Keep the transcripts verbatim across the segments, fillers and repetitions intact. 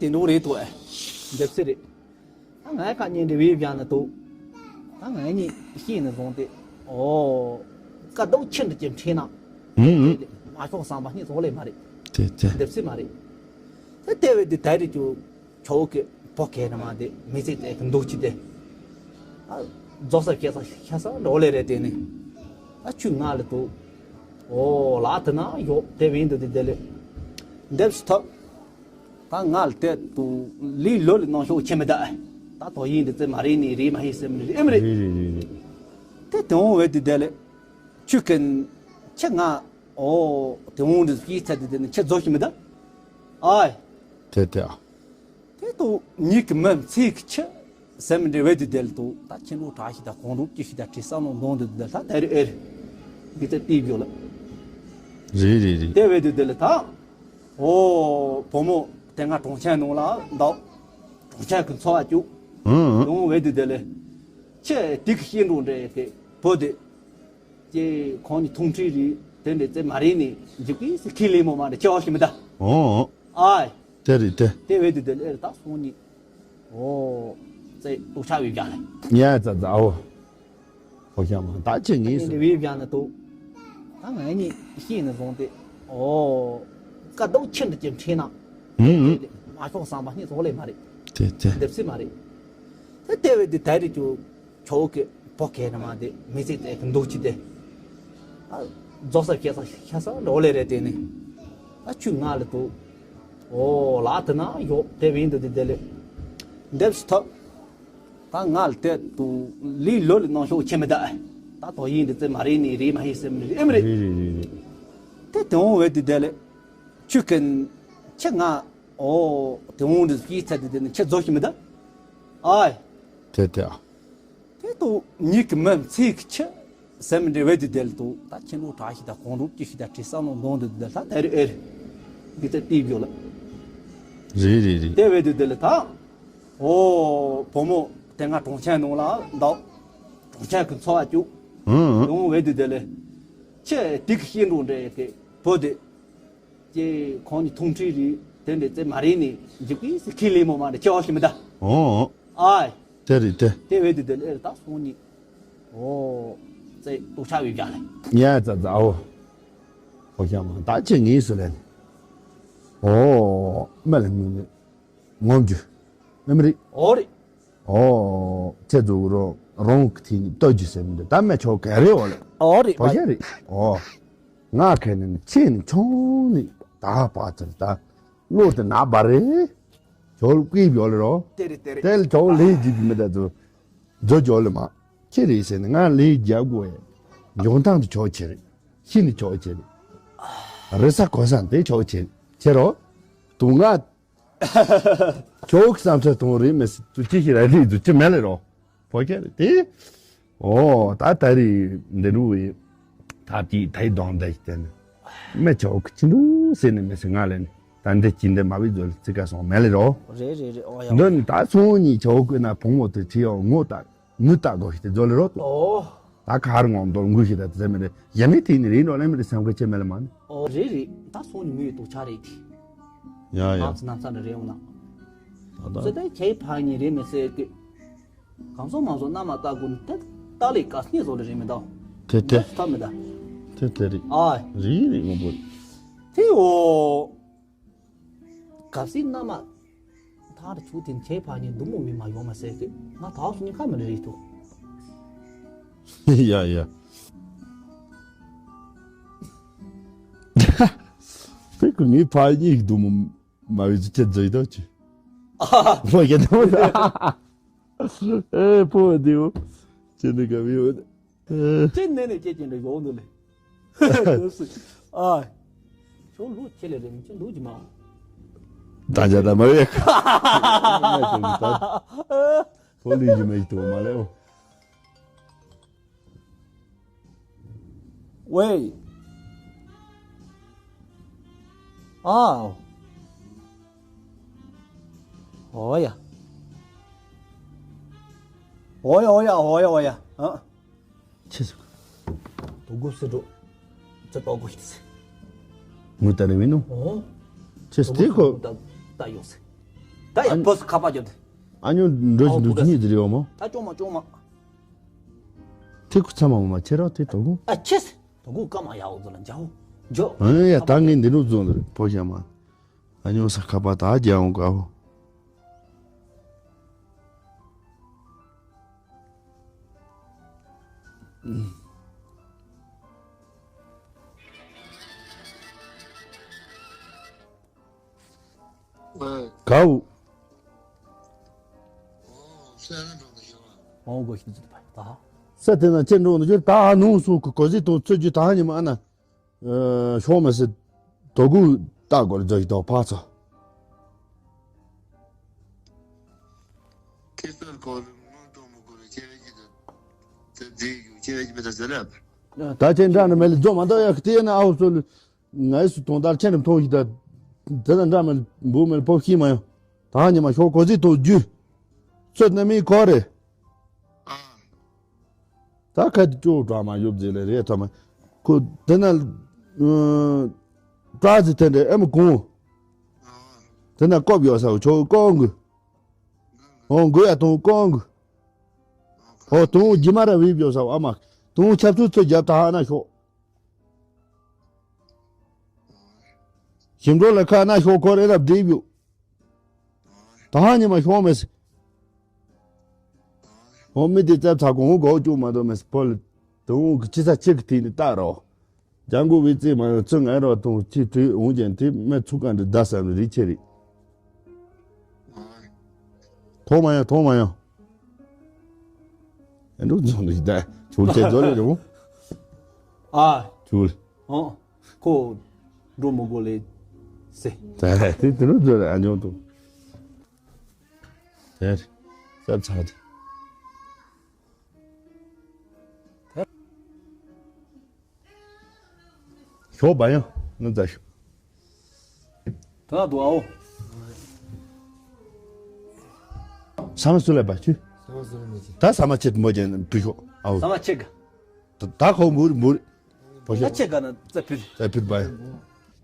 དེ་འདྲ་རེད་དོ། ཨེ། འདེབས་སེ་རེད། ད་ངའི་ཁ་ཉིན་འདྲ་བའི་བཞག་ན་དོ། ད་ངའི་ཉིན་ཤེས་ནས་བཟུང་སྟེ། ཨོ། ཀ་རྡོག་ཁྱི་འདྲ་ཅན་ཁྲིད་ན། ཧུམ། མ་ཤོག་བསམ་པ་སྙིང་ཚོགས་ལས་མ་རེད། དེ་དེ། འདེབས་སེ་མ་རེད། དེ་ལྟ་བས་དེ་ད་རེད་ཀྱོ། ཆོག་གི་ཕོ་ཁེ་ན་མ་དེ་མི་ཚེ་དེ་གི་འདུག་ཅི་དེ། ཨ། རྫོགས་ས་ཁེ་ས་ཤ་ས་འགྲོ་ལེ་རེད་དེ་ནི། ཨ་ཆུ་ང་ལ་དུ། ཨོ་ལ་དེ་ན་ཡོད་དེ་བིན་དུ་དེ་དེ་ལེ། འདེབས་སུ་ཐོབ། ད་ང་ལ་དེ་དུ་ལི་ལོ་ལི་ནང་ཤོག་ཆེ་མི་ད། ད་དོ་ཡིན་དེ་ཚེ་མ་རེད་ནི་རེད་མ་ཧི་སེམས་ནི་རེད་ཨེམ་རེད། རེད་རེད་རེད་རེད། དེ་དོང་བས་དེ་དེ་ལེ། ཆུ་ཀན། ཆེ་ང་། ཨོ། དེ་འོང་དུ་སྐྱིད་ཚད་དེ་དེ་ནི་ཆེ་རྫོགས་ཤི་མི་ད། ཨའི། དེ་དེ་ཨ། དེ་དུ་ཉིད་ཀྱི་མི་ཚིག་ཆི་ཟེར་མི་འདྲ་བས་དུ་དེ་ལ་དུ་ད་ཁྱེད་ལོ་གྲགས་ཤིག་དང་གོང་རུབ་ཀྱི་ཤིག་དང་བྲིས་བསམ་བློ་འདོན་དུ་དེ་ལ་ད་དེ་རུ་ཨེ་རེད། འདི་ཚེ་ཏིབ་ཡོད་ལ། རེད་རེད་རེད། དེ་བས་དུ་དེ་ལ་ད། ཨོ། བུ་མོ་དེ་སྔ་གྲོང་ཁྱེར་ནང་ལ་འདུག་གྲོང་ཁྱེར་གི་འཚོ་བ་བཅུག་ཧུང་ཧུང་། ཡོང་བས་དུ་དེ་ལ། ཁྱེད་དེ་གི་ཤེས་འགྲོ་འདྲ་ཡེ་གི་བུ་དེ། ཀྱེ་ཁོང་ནི་ཐུང་ཁྲིད་རེད། དེ་འདྲ་ཙེ་མ་རེད་ནི་འཇིག་པའི་སི་ཁི་ལི་མོ་མ་འདྲ་ཆེ་བ་ཞིག་མི་ད། ཨོ། ཨའི། དེ་རེད་དེ། དེ་བས་དུ་དེ་ལེར་ད་སོང་ནི། ཨོ། ཙེ་ཏུ་ཆ་བའི་རྒྱ་ལ། ཉ་ཙ་ཙ་ཨོ། ཧོ་ཤ་མ་ད་ཅི་ངེས་སུ། དེ་བས་རྒྱ་ན་དུ། ད་ང་གཉིས་ཤེས་ནས་བཟུང་སྟེ། ཨོ། ཀ་རྡོག་ཁྱི་འདྲ་ཅན་ཁྲིད་ན། ཧུང་ཧུང་། མ་ཤོག་བསམ་པ་སྙིང་ཚོགས་ལས་མ་རེད། དེ་དེ། འདེབས་སེ་མ་རེད། དེ་ལྟ་བས་དེ་ད་རེད་ཀྱོ། ཆོག་གི་ཕོ་ཁེ་ན་མ་དེ་མི་ཚེ་དེ་གི་འདུག་ཅི་དེ། ཨ། རྫོགས་ས་ཁེ་ས་ཤ་ས་འགྲོ་ལེ་རེད་དེ་ནི། ཨ་ཆུ་ང་ལ་དུ། ཨོ་ལ་དེ་ན་ཡོད་དེ་བིན་དུ་དེ་དེ་ལེ། འདེབས་སུ་ཐོབ། ད་ང་ལ་དེ་དུ་ལི་ལོ་ལི་ནང་ཤོག་ཆེ་མི་ད། ད་དོ་ཡིན་དེ་ཙེ་མ་རེད་ནི་རེད་མ་ཧི་སེམས་ནི་རེད་ཨེམ་རེད། རེད་རེད་རེད་རེད། དེ་དེ་འོང་བས་དེ་དེ་ལེ། ཆུ་ཀན། ཆེ་ང་། ཨོ། དེ་འོང་དུ་སྐྱིད་ཚད་དེ་དེ་ནི་ཆེ་རྫོགས་ཤིག་མི་ད། ཨའི། དེ་དེ་ཨ། དེ་དུ་ཉིད་ཀྱི་མི་ཚིག་ཆི་ཟེར་མི་འདྲ་བས་དུ་དེ་ལ་དུ་ད་ཁྱེད་ལོ་གྲགས་ཤིག་དང་གོང་རུབ་ཀྱི་ཤིག་དང་བྲིས་བསམ་བློ་འདོན་དུ་དེ་ལ་ད་དེ་རུ་ཨེ་རེད། འདི་ལྟར་ཏིབ་ཡོད་ལ། རེད་རེད་རེད། དེ་བས་དུ་དེ་ལ་ད། ཨོ། བུ་མོ་དེ་སྔ་གྲོང་ཁྱེར་ནང་ལ་འདུག་གྲོང་ཁྱེར་གི་འཚོ་བ་བཅུག་ཧུང་ཧུང་། ཡོང་བས་དུ་དེ་ལ། ཁྱེད་དེ་གི་ཤེས་འགྲོ་འདྲ་ཡེ་གི་བུ་དེ། ཀྱེ་ཁོང་ནི་ཐུང་ཁྲིད་རེད། དེ་འདྲ་ཙེ་མ་རེད་ནི་འཇིག་པའི་སི་ཁི་ལི་མོ་མ་འདྲ་ཆེ་བ་ཞིག་མི་ད། ཨོ། ཨའི། དེ་རེད་དེ། དེ་བས་དུ་དེ་ལེར་ད་སོང་ནི། ཨོ། ཙེ་ཏུ་ཆ་བའི་རྒྱ་ལ། ཉ་ཙ་ཙ་ཨོ། ཧོ་ཤ་མ་ད་ཅི་ངེས་སུ་ལེན། ཨོ། མ་ལེན་མི་ནི། ངོམ་རྒྱུ། མེ་མི་རིག་ཨོ་རེད། ཨོ། ཁྱེད་ཚོ་རོ་རོང་གི་ཐིག་ནི་ལྟོ་རྒྱུ་ཟེར་མི་འདུག་ད་མེ་ཆོག་ག་རེ་ཨོ་ལེ། ཨོ་རེད་བ། ཡ་རེད། ཨོ། ང་ཁེ་ནི་ཆེ་ནི་ཆུང་ནི་ད་པ་ཚར་ད། བློ་དེ་ན་བ་རེད། ཆོག་ལ་ཀུའི་བྱོ་ལེ་རོ། དེ་རེད་དེ་རེད། དེ་ལ་ཆོག་ལེ་རྒྱུ་མི་ད་ཚོ། རྫོ་བྱོ་ལེ་མ། ཁྱེད་རེད་ཟེར་ནི་ང་ལེ་རྒྱ་གོ་ཡ། འཇོན་ཐང་དུ་ཆོག་ཁྱེད་རེད། ཤི་ནི་ཆོག་ཁྱེད་རེད། རེ་ས་གོ་ས་དེ་ཆོག་ཁྱེད་ཁྱེད་རོ། དུ་ང་། ཁྱོད་བསམ་ཚུལ་གཏོང་རེས་མི་སྲིད་དུ་ཅི་ཞིག་ར་ལི་དུ་ཅི་མེད་ལེ་རོ། ཕོ་ཁྱེད་རེད་དེ། ཨོ་ད་ད་རེས་འདི་རུ་ཡི། ད་དེའི་ད་ཡི་གདོང་འདྲ་ཞིག་བསྟན་ནས། མེ་ཆོག་གི་ཅི་འདུག་ཟེར་ནས་མི་སྲིད་ང་ལེ་ནས་ད་འདི་ཅི་འདི་མ་བི་ཛོལ་ཙི་ཀ་སོང་མེད་ལེ་རོ། རེད་རེད་རེད། ཨོ་ཡ། འདི་ནི་ད་སོང་ཉིད་ཆོག་གི་ན་བུ་མོ་དེ་ཁྲིད་ཡོང་ངོ་ད། ངུ་ལྟ་དགོས་ཤི་དེ་ཛོ་ལེ་རོ། ཨོ། ད་ག་རུ་ངོམ་དོར་ངུ་ཤི་ད་དེ་ཟེར་མི་རེད། ཡ་མི་དེ་ནི་རིན་རོ་ལེ་མི་རེད་སེམས་ཁ་ཆེ་མེད་ལེ་མ་ནི། ཨོ་རེད་རེད། ད་སོང་ནི་མི་ཡི་དུག་ཆ་རེད་དེ། ཡ་ཡ། ཨ་ཙི་ན་ཚ་འདྲ་རེད་འོང་ན། ད་ད། ཟེར་ད་ཁྱེད་ཕ་ཉིན་རེད་མི་སེ་གི། གང་སོང་མང་སོང་མནའ་མ་ལྟ་དགོས་ནི་དེ་ལྟ་ལེ་ག་སྙེ་བཟོ་ལེ་རེད་མི་ད། དེ་དེ། ད་མི་ད། དེ་དེ་རེད། ཨ། རེད་རེད་ངོ་བོ། དེ་འོ། གབ་སྲིད་མནའ་མ། ཐག་ར་ཆུ་དེ་ཁྱེད་ཕ་ཉིན་འདུག་མོ་མི་མ་ཡོང་མ་ཟེར་གི་ང་ཐག་སུ་ཉིན་ཁ་མི་རེད་དོ། ཡ་ཡ། དེ་ཀུ་ངའི་ཕ་ཉིན་འདུག་མོ་མ་བི་ཚུ་ཁྱེད་ཛོ་ཡི་དོ་ཅི། ཨ། ཕོ་ཁྱེད་དོ། ཨེ་ཕོ་དེའོ། ཁྱེད་འདི་ག་བི་ཡོད། ཨེ། ཁྱེད་ནས་ནས་ཁྱེད་ཀྱི་འདྲ་ཡོང་འདུག་ལེ། ཨ། ཁྱོད་ལུག་ཁྱེད་ལས་རེད་མི་ཁྱེད་ལུག་ཅི་མ། ད་འཇག་ད་མ་རེད། ཁོ་ལུག་ཅི་མ་ཡིན་དུ་མ་ལེའོ། ཝེ། ཨའོ། ཨོ་ཡ། ཨོ་ཡ་ཨོ་ཡ་ཨོ་ཡ་ཨོ་ཡ། ཨ། ཆི་ཟིག་དོ་དགོས་སེ་འགྲོ། ཅི་དོ་དགོས་ཤིག་ཟེར། ངུ་ལྟ་རེ་མིན་ནོ། ཨོ། ཆི་སྟེ་ཁོ། ད་ད་ཡོང་ཟེར། ད་ཡ་ཕོ་སི་ཁ་པ་རྒྱབ་དེ། ཨ་ཉོ་འགྲོ་ཞིག་འགྲོ་ཞིག་གཉིས་དེ་རེད་བ་མོ། ད་ཅོ་མ་ཅོ་མ། ཐེ་ཁུ་ཚ་མ་མ་ཁྱེད་རང་དེ་དོ་གུ། ཨ་ཁྱེད་དོ་གུ་ཀ་མ་ཡའོ་ཛོ་ལ་འཇའོ། འཇོ། ཨ་ཡ་ད་ངས་འདི་ནུ་བཟོ་འདི་རེད་ཕོ་ཤ་མ། ཨ་ཉོ་ས་ཁ་པ་ད་རྒྱ་འོང་གའོ། གའུ། ཨོ་གོ་ཤི་ཛི་པ་ད། ས་དེ་ན་ཅན་འགྲོ་ནུ་ད་ནུ་སུ་གོ་གོ་ཟི་དོ་ཚོད་ཅུ་ད་ཉི་མ་ཨ་ན། ཤོག་མི་སྲིད། དོ་གུ་ལྟ་དགོས་རེད་ཛོ་ཡི་དོ་ཕ་ཚོ། ཁྱེད་ཚོར་གོ་རེ་མང་གཏོང་མི་དགོས་རེད་ཁྱེད་རེ་གྱིས་དེ་དེ་ཡུ་ཁྱེད་རེ་གྱིས་མི་ད་ཟེར་རབ། ད་ཁྱེད་འདྲ་ནི་མེད་ལ་ཛོ་མ་གཏོགས་ཡག་དེ་ཡིན་ན་ཨའུ་ཚོ་ལ་ངའི་སུ་དོང་དར་ཁྱེད་རིམ་མཐོང་ཞིག་ད། དེ་ད་འདྲ་མེད་ལ་འབུ་མེད་ལ་ཕོབ་ཤི་མ་ཡོང་། ད་ཉི་མ་ཤོག་གོ་ཟི་དོ་རྒྱུ། ཚོད་ན་མི་གོ་རེད། ད་ཁ་དེ་ཅོ་འདྲ་མ་ཡོད་ཟེར་ལེ་རེད་ཐོ་མ། ཁོ་དེ་ན་ཏྲ་ཟི་དེ་འདྲ་ཨེ་མ་གོང་། དེ་ན་ཀོབ་ཡོད་ས་ཆོ་ཀོང་གུ། ཧོང་གུ་ཡ་དུང་ཀོང་གུ། ཧོ་དུང་གི་མ་ར་བིབ་ཡོད་ས་ཨ་མ། དུང་ཆབ་ཚུལ་ཚོད་རྒྱབ་ད་ཧ་ན་ཤོག་ཞིམ་འགྲོ་ལ་ཁ་ན་ཤོག་ཁོ་རེ་རབ་སྒྲིབ་ཡོད། ད་ཧ་ཉི་མ་ཤོག་མེད་སི། ཧོ་མི་དེ་ཙབ་ཚ་གོང་གོ་ཅུ་མ་དོ་མེད་སི་ཕོ་ལ། དུང་གི་ཅི་ས་ཅི་གི་དེ་ནི་ལྟ་རོ། ལྗང་གུ་བི་ཙི་མ་ཡོང་ཙི་ང་རོ་དུང་ཅི་དུས་འོང་ཅན་དེ་མེ་ཚུགས་ཀ་འདྲི་ད་ས་རི་ཆེ་རི། ཐོག་མ་ཡང་ཐོག་མ་ཡང་། ཨེ་འགྲོ་རྫོང་ནི་ད་ཆུ་ཆེ་རྫོང་ལས་རུང་། ཨ། ཆུ། ཨོ། ཁོ་འགྲོ་མི་དགོས་ལས་ཟེ། ད་དེ་དེ་རུ་རྫོང་ལས་ཨ་ཉོ་དུ། དེར་སབ་ཚ་དེ། ཞོགས་པ་ཡང་ང་ཚ་ཞོག་ད་དུ་ཨའོ། ས་མ་སུ་ལས་པ་ཆུ། ས་མ་སུ་ལས་མི་ཆེ། ད་ས་མ་ཆེ་མོ་ཅན་བུ་ཤོག་ཨའོ། ས་མ་ཆེ་ག་ད་ཁོ་མུར་མུར། བུ་ཤོག་ད་ཆེ་ག་ན་ཙ་ཕིར། ཙ་ཕིར་པ་ཡང་།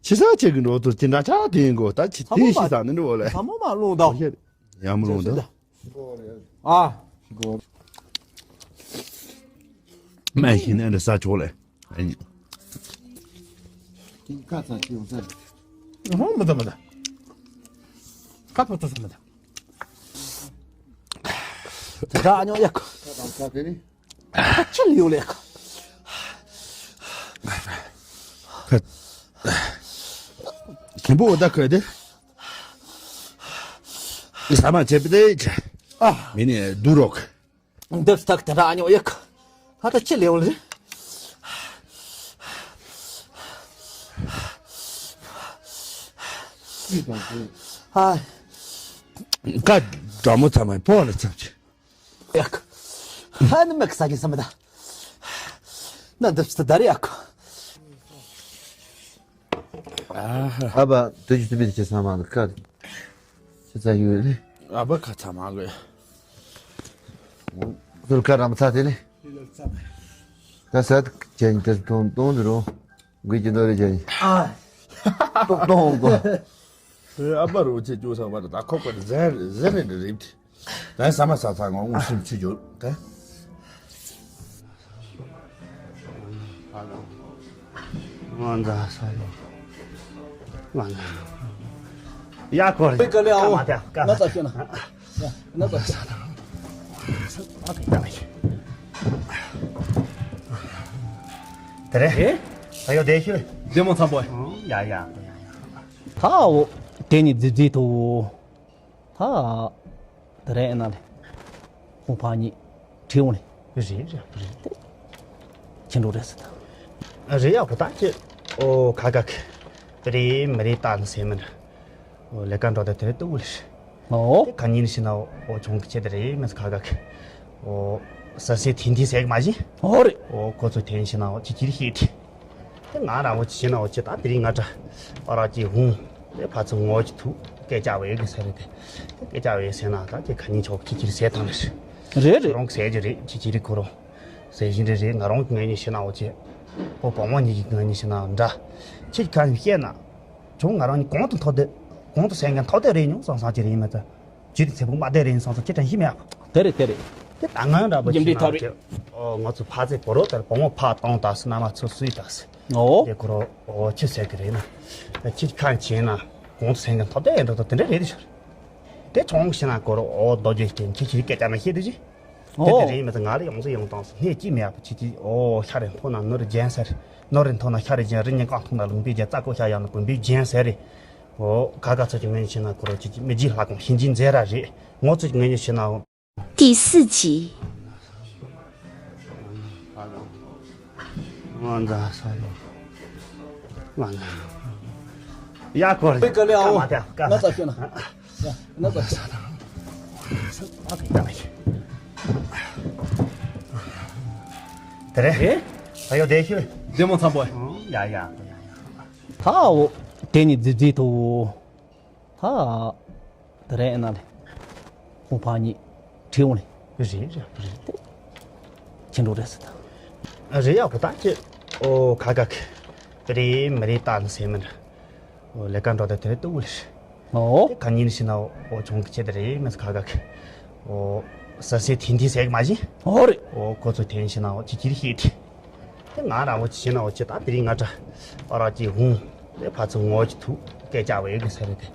ཆི་ས་ཆེ་གི་འགྲོ་དུ་དེ་འདྲ་ཆ་དེ་ཡིན་གོ་ད་ཆི་ས་མོ་དེ་མ་ཤི་ས་ནི་འགྲོ་ལས། ས་མོ་མ་ལོང་ད། ཡ་མོ་ལོང་ད། ཨ། མ་ཤི་ནས་འདྲ་ས་ཆོག་ལས། ཁ་ཚ་ཁྱི་ཡོང་ས། ཧོ་མི་ད་མི་ད། ཁ་ཕོ་ཏོ་ས་མི་ད། ད་ཨ་ཉོ་ཡག་ཁ་དང་ཁ་དེ་ནི། ཁ་ཆི་ལི་ཡོ་ལེགས། ཁ། ཁྱིམ་པོ་འོ་ད་ཁ་དེ། ས་མ་ཆེ་པི་དེ་ཆེ། ཨ། མི་ནི་དུ་རོག་འདི་སྟག་དེ་འདྲ་ཨ་ཉོ་ཡག་ད་ལྟ་ཅི་ལེའུ་རེད། ཧ། ཀ་དྲ་མོ་ཚ་མ་ཕོ་ལ་ཚབ་ཆེ། ཡག་ཧ་ནི་མེག་ས་གི་ས་མི་ད། ན་འདི་སྟག་ད་རེ་ཡག་ཨ་བ་དུ་ཅི་ཏུ་བི་ཏི་ཅི་ས་མ་ཀ་ཅི་ཙ་ཡོད་ལེ། ཨ་བ་ཁ་ཚ་མ་གོ་ཡ། ཟུར་ཀ་རམ་ཚ་དེ་ནི། ད་ས་ཅན་དེ་སྟོང་སྟོང་དུ་རུང་། གུས་ཀྱི་ནོར་རེ་ཅན། ཨ། སྟོང་སྟོང་གོ། ཨ་བ་རུ་ཆེ་ཅུ་ས་བ་ད་ཁོག་པ་ཟེར་ཟེར་རེ་རེ་རེད། ད་ས་མ་ས་ཚ་ངོ་ངོ་སུམ་ཆུ་རྒྱུ་ད། ང་འདྲ་ས་ཡོད། ང་འདྲ། ཡ་ཁོ་རེ། པེ་ཀ་ལེ་ཨའོ། ཀ་མ་ཏ་ཀ་མ་ཏ་ཤོད་ན། ཡ་ན་ཏ་ཤོད། དེ་རེད། ཨེ། ད་ཡོད་དེ་ཤོད། བདེ་མོ་འཚམ་པོ། ཡ་ཡ། ད་ཨའོ། དེ་ནི་རྫི་རྫི་དུ། ད། དེ་རེད་ཨེ་ན་ལེ། ཁོང་ཕ་གཉིས། ཁྲིད་འོང་ལེ། རེད་རེད་རེད། ཁྱེད་འགྲོ་རེད་ཟེར་ད། རེད་ཡག་པོ་ད་ཁྱེད། ཨོ་ཁ་ཁ་ཁ། དེ་རེད་མི་རེད་ད་ནི་ཟེར་མི་འདྲ། ཨོ་ལས་ཀ་འགྲོ་ད་དེ་རེད་ཏུ་ལེ། ཨོ། དེ་ག་ཉིན་ཤི་ན་ཨོ་ཆུང་གི་ཆེད་དེ་རེད་མི་ཁ་ཁ་ཁ། ཨོ། ས་སེ་ཐིན་ཐིན་ཟེར་གི་མ་གཞི། ཨོ་རེད། ཨོ་ཁོ་ཚོ་ཐེན་ཤི་ན་ཨོ་ཅི་ཅིར་ཤེས་ཏེ། དེ་ང་རང་བོ་ཅི་ཤེས་ན་ཨོ་ཅི་ད་དེ་རིང་ང་འདྲ། ཨ་རག་ཅི་ཧུང་། དེ་ཕ་ཚོ་ངོ་ཅི་ཐུག་སྐད་ཆ་བས་གི་ཟེར་རེད་དེ། དེ་སྐད་ཆ་བས་ཟེར་ན་ད་ཅི་ག་ཉིན་ཆོག་ཅི་ཅིར་ཟེར་དང་ལེ། རེད་རེད། རང་ཟེར་གྱི་རེད་ཅི་ཅིར་ཁོ་རང་། ཟེར་བཞིན་རེད་རེད་ང་རང་གི་ངོས་ནས་ཤི་ན་ཨོ་ཅི། ཨོ་བུ་མོ་གཉིས་ཀྱི་ངོས་ནས་ཤི་ན་འདྲ། ཁྱེད་ཀྱི་ཁ་ནས་བཤད་ན། ཁྱོད་ང་རང་གཉིས་གོང་དུ་མཐོ་དེ། གོང་དུ་སེང་གེ་མཐོ་དེ་རེད་མྱོང་བསམ་བསམ་ཅི་རེད་ཡིན་མ་ད། ཇི་དེ་ཚེ་ཕུག་མ་བསྡད་རེད་སོང་སོང་ཅི་དྲན་ཤི་མེད་ཨ། དེ་རེད་དེ་རེད། དེ་ད་ང་འདྲ་པོ་རྒྱུ་འབྲས་ཐག་རེད། ང་ཚོ་ཕ་ཚེ་པོ་རོ་དེར་བུ་མོ་ཕ་གཏོང་ད་སི་ན་མ་ཚོ་སུས་ད་སི། ཨོ། དེ་ཁོ་རོ་ཨོ་ཆི་ཟེར་གི་རེད་ན། ཁྱི་ཁ་ཆེ་ན་གོང་དུ་སེང་གི་ཐོབ་དེ་འདྲ་དོ་དེ་འདྲ་རེད་དེ་ཤོར། དེ་ཆུང་ཤི་ན་ཁོ་རོ་ཨོ་རྡོ་རྗེ་རྐྱེན་ཁྱི་ཁྱི་སྐད་ཆ་མ་ཤེས་དེ་ཅི། དེ་དེ་ཨོ། རེད་མི་ཚེ་ང་ལ་ཡོང་ཚེ་ཡོང་དང་སི་སྣེ་ཅི་མེད་ཨ་པ་ཆི་ཆི་ཨོ་ཤ་རེ་མཐོ་ན་ནོར་རེ་རྒྱན་ཟེར། ནོར་རེ་མཐོ་ན་ཤ་རེ་རྒྱན་རི་ཉིན་གང་ཐུང་ན་ལུང་པའི་རྒྱན་རྩ་ཀོ་ཤ་ཡང་ན་བུམ་པའི་རྒྱན་ཟེར་རེད། ཨོ་ཁ་ཁ་ཚོ་ཅི་མེད་ཤི་ན་ཁོ་རོ་ཅི་ཅི་མི་རྗེས་ལྷ་ཁང་ཤིན་ཅི་མཛེས་ར་རེད། ངོ་ཚོ་ཅི་ངེད་གཉིས་ཤི་ན། 第四集。 ཡ་ཀོ་རེ། ཀ་ལེ་ཨོ། ཀ་མ་ཏེ་ཀ་ན་ཚ་ཤོ་ན། ཡ་ན་ཚ་ཤོ་ན། དེ་རེད། ཨེ། ཨ་ཡོ་དེ་ཤི། བདེ་མོ་འཚམ་པོ། ཡ་ཡ་ཡ་ཡ། ད་འོ། དེ་ནི་རྫི་རྫི་དུ། ད། དེ་རེད་ན་ལེ། ཁོང་ཕ་གཉིས། བྲིས་འོང་ལེ། རེད་རེད་རེད། ཁྱེད་འགྲོ་རེད་ཟེར་ད། རེད་ཡག་པོ་ད་ཁྱེད། ཨོ་ཁ་ཁ་ཁ། དེ་རེད་མི་རེད་ད་ནི་ཟེར་མི་འདྲ། ཨོ་ལས་ཀ་འགྲོ་ད་དེ་རེད་ཏུ་ལེ། ཨོ། དེ་ག་ཉིན་ཤི་ན་ཨོ་ཆུང་གི་ཁྱེད་དེ་རེད་མི་ཁ་ཁ་ཁ། ཨོ། ས་སེ་ཐིན་ཐིན་ཟེར་གི་མ་བྱིན། ཨོ་རེད། ཨོ་ཁོ་ཚོ་ཐེན་ཤི་ན་ཨོ་ཅི་ཅིར་ཤེས་ཏེ། དེ་ང་རང་བོ་ཅི་ཤེས་ན་འོ་ཅི་ད་དེ་རིང་ང་འདྲ། ཨ་རག་ཅི་ཧུང་། དེ་ཕ་ཚོ་ངོ་ཅི་ཐུག་སྐད་ཆ་བས་གི་ཟེར་རེད་དེ།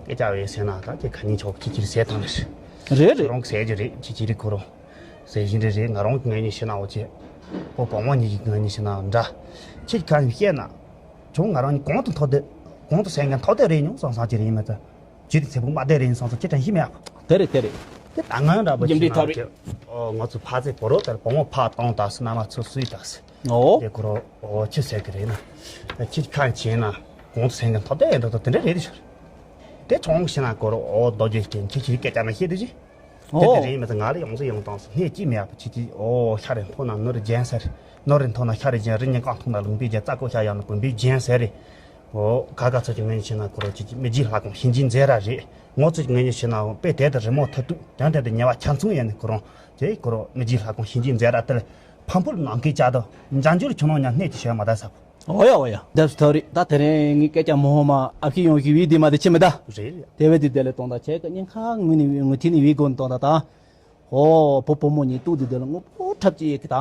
དེ་སྐད་ཆ་བས་ཟེར་ན་ད་ཅི་ག་ཉིན་ཆོག་ཅི་ཅིར་ཟེར་ཐང་རེད། རེད་རེད། རང་གི་ཟེར་རྒྱུ་རེད་ཅི་ཅིར་ཁོ་རང་། ཟེར་བཞིན་རེད་རེད། ང་རང་གི་ངོས་ནས་ཤེས་ན་འོ་ཅི། ཁོ་བུ་མོ་གཉིས་ཀྱི་ངོས་ནས་ཤེས་ན་འདྲ། ཁྱེད་ཀྱི་ཁ་ནས་བཤད་ན། ཁྱོད་ང་རང་གཉིས་གོང་དུ་མཐོ་དེ། གོང་དུ་སེང་གེ་མཐོ་དེ་རེད་མྱོང་བསམ་བསམ་ཅི་རེད་ཡིན་མ་ཚད། ཇི་དེ་ཚེ་ཕུག་མ་བསྡད་རེད་ཡིན་སོང་སོང་ཅི་དྲན་ཤི་མེད་ཨ། དེ་རེད་དེ་རེད། དེ་ད་ང་འདྲ་པོ་རྒྱུ་འབྲས་ཐག་རེད། ང་ཚོ་ཕ་ཚེ་པོ་རོ་དེར་བུ་མོ་ཕ་གཏོང་ད་སི་ན་མ་ཚོ་སུས་ད་སི། ཨོ། དེ་ཁོ་རོ་ཨོ་ཆི་ཟེར་གི་རེད་ན། ཁྱི་ཁ་ཆེ་ན་གོང་དུ་སེང་གེ་མཐོ་དེ་འདྲ་དོ་དེ་འདྲ་རེད་དེ་ཤོར། དེ་ཆུང་ཤི་ན་ཁོ་རོ་ཨོ་རྡོ་རྗེ་རྐྱེན་ཁྱི་ཁྱི་སྐད་ཆ་མ་ཤེས་དེ་ཅི། དེ་དེ་ཨོ། རེད་མི་ཚེ་ང་ལ་ཡོང་ཚེ་ཡོང་དང་སི་སྣེ་ཅི་མེད་ཨ་པ་ཆི་ཅི་ཨོ་ཤ་རེ་མཐོ་ན་ནོར་རེ་རྒྱན་ཟེར། ནོར་རེ་མཐོ་ན་ཤ་རེ་རྒྱན་རི་ཉིན་གང་ཐུང་ན་ལུང་པའི་རྒྱན་རྩ་ཀོ་ཤ་ཡང་ན་བུམ་པའི་རྒྱན་ཟེར་རེད། ཨོ་ཁ་ཁ་ཚོ་ཅི་ངོས་ནས་ཤི་ན་ཁོ་རོ་ཅི་ཅི་མི་རྗེས་ལྷ་ཁང་ཤིན་ཅི་མཛེས་ར་རེད། ངོ་ཚོ་ཅི་ངོས་ནས་ཤི་ན་དཔེ་དེ་དེ་རི་མོ་ཐེབས་དུས་དོན་དེ་དེ་ཉེ་བ་ཆ་མཚུངས་ཡིན་ནི་ཁོ་རང་དེ་ཁོ་རོ་མི་རྗེས་ལྷ་ཁང་ཤིན་ཅི་མཛེས་ར་དེ་ལ་ཕམ་ཕུར་ནང་གི་བྱ་དང་འཇའ་འཇུར་ཆུ་ནང་ཉ་སྣེ་ཅི་བྱས་མ་ད་ས། ཨོ་ཡ་ཨོ་ཡ། རྒྱབ་སུ་ཐག་རིག་ད་དེ་རིང་ངའི་སྐད་ཆ་མོ་ཧོ་མ་ཨ་ཕྱི་ཡོང་ཞིག་བི་དེ་མ་དེ་ཆེ་མི་ད། རེད་རེད། དེ་བས་དེ་དེ་ལས་གཏོང་ད་ཁྱེད་ཀྱི་ཉིན་ཁ་ངུ་ནི་ངུ་ཐི་ནི་བི་གོ་ནི་གཏོང་ད་ད། ཨོ་བུ་བུ་མོ་གཉིས་ཏུ་དེ་དེ་ལ་ངུ་པོ་འཁྲབ་ཅི་ཡེ་གི་ད།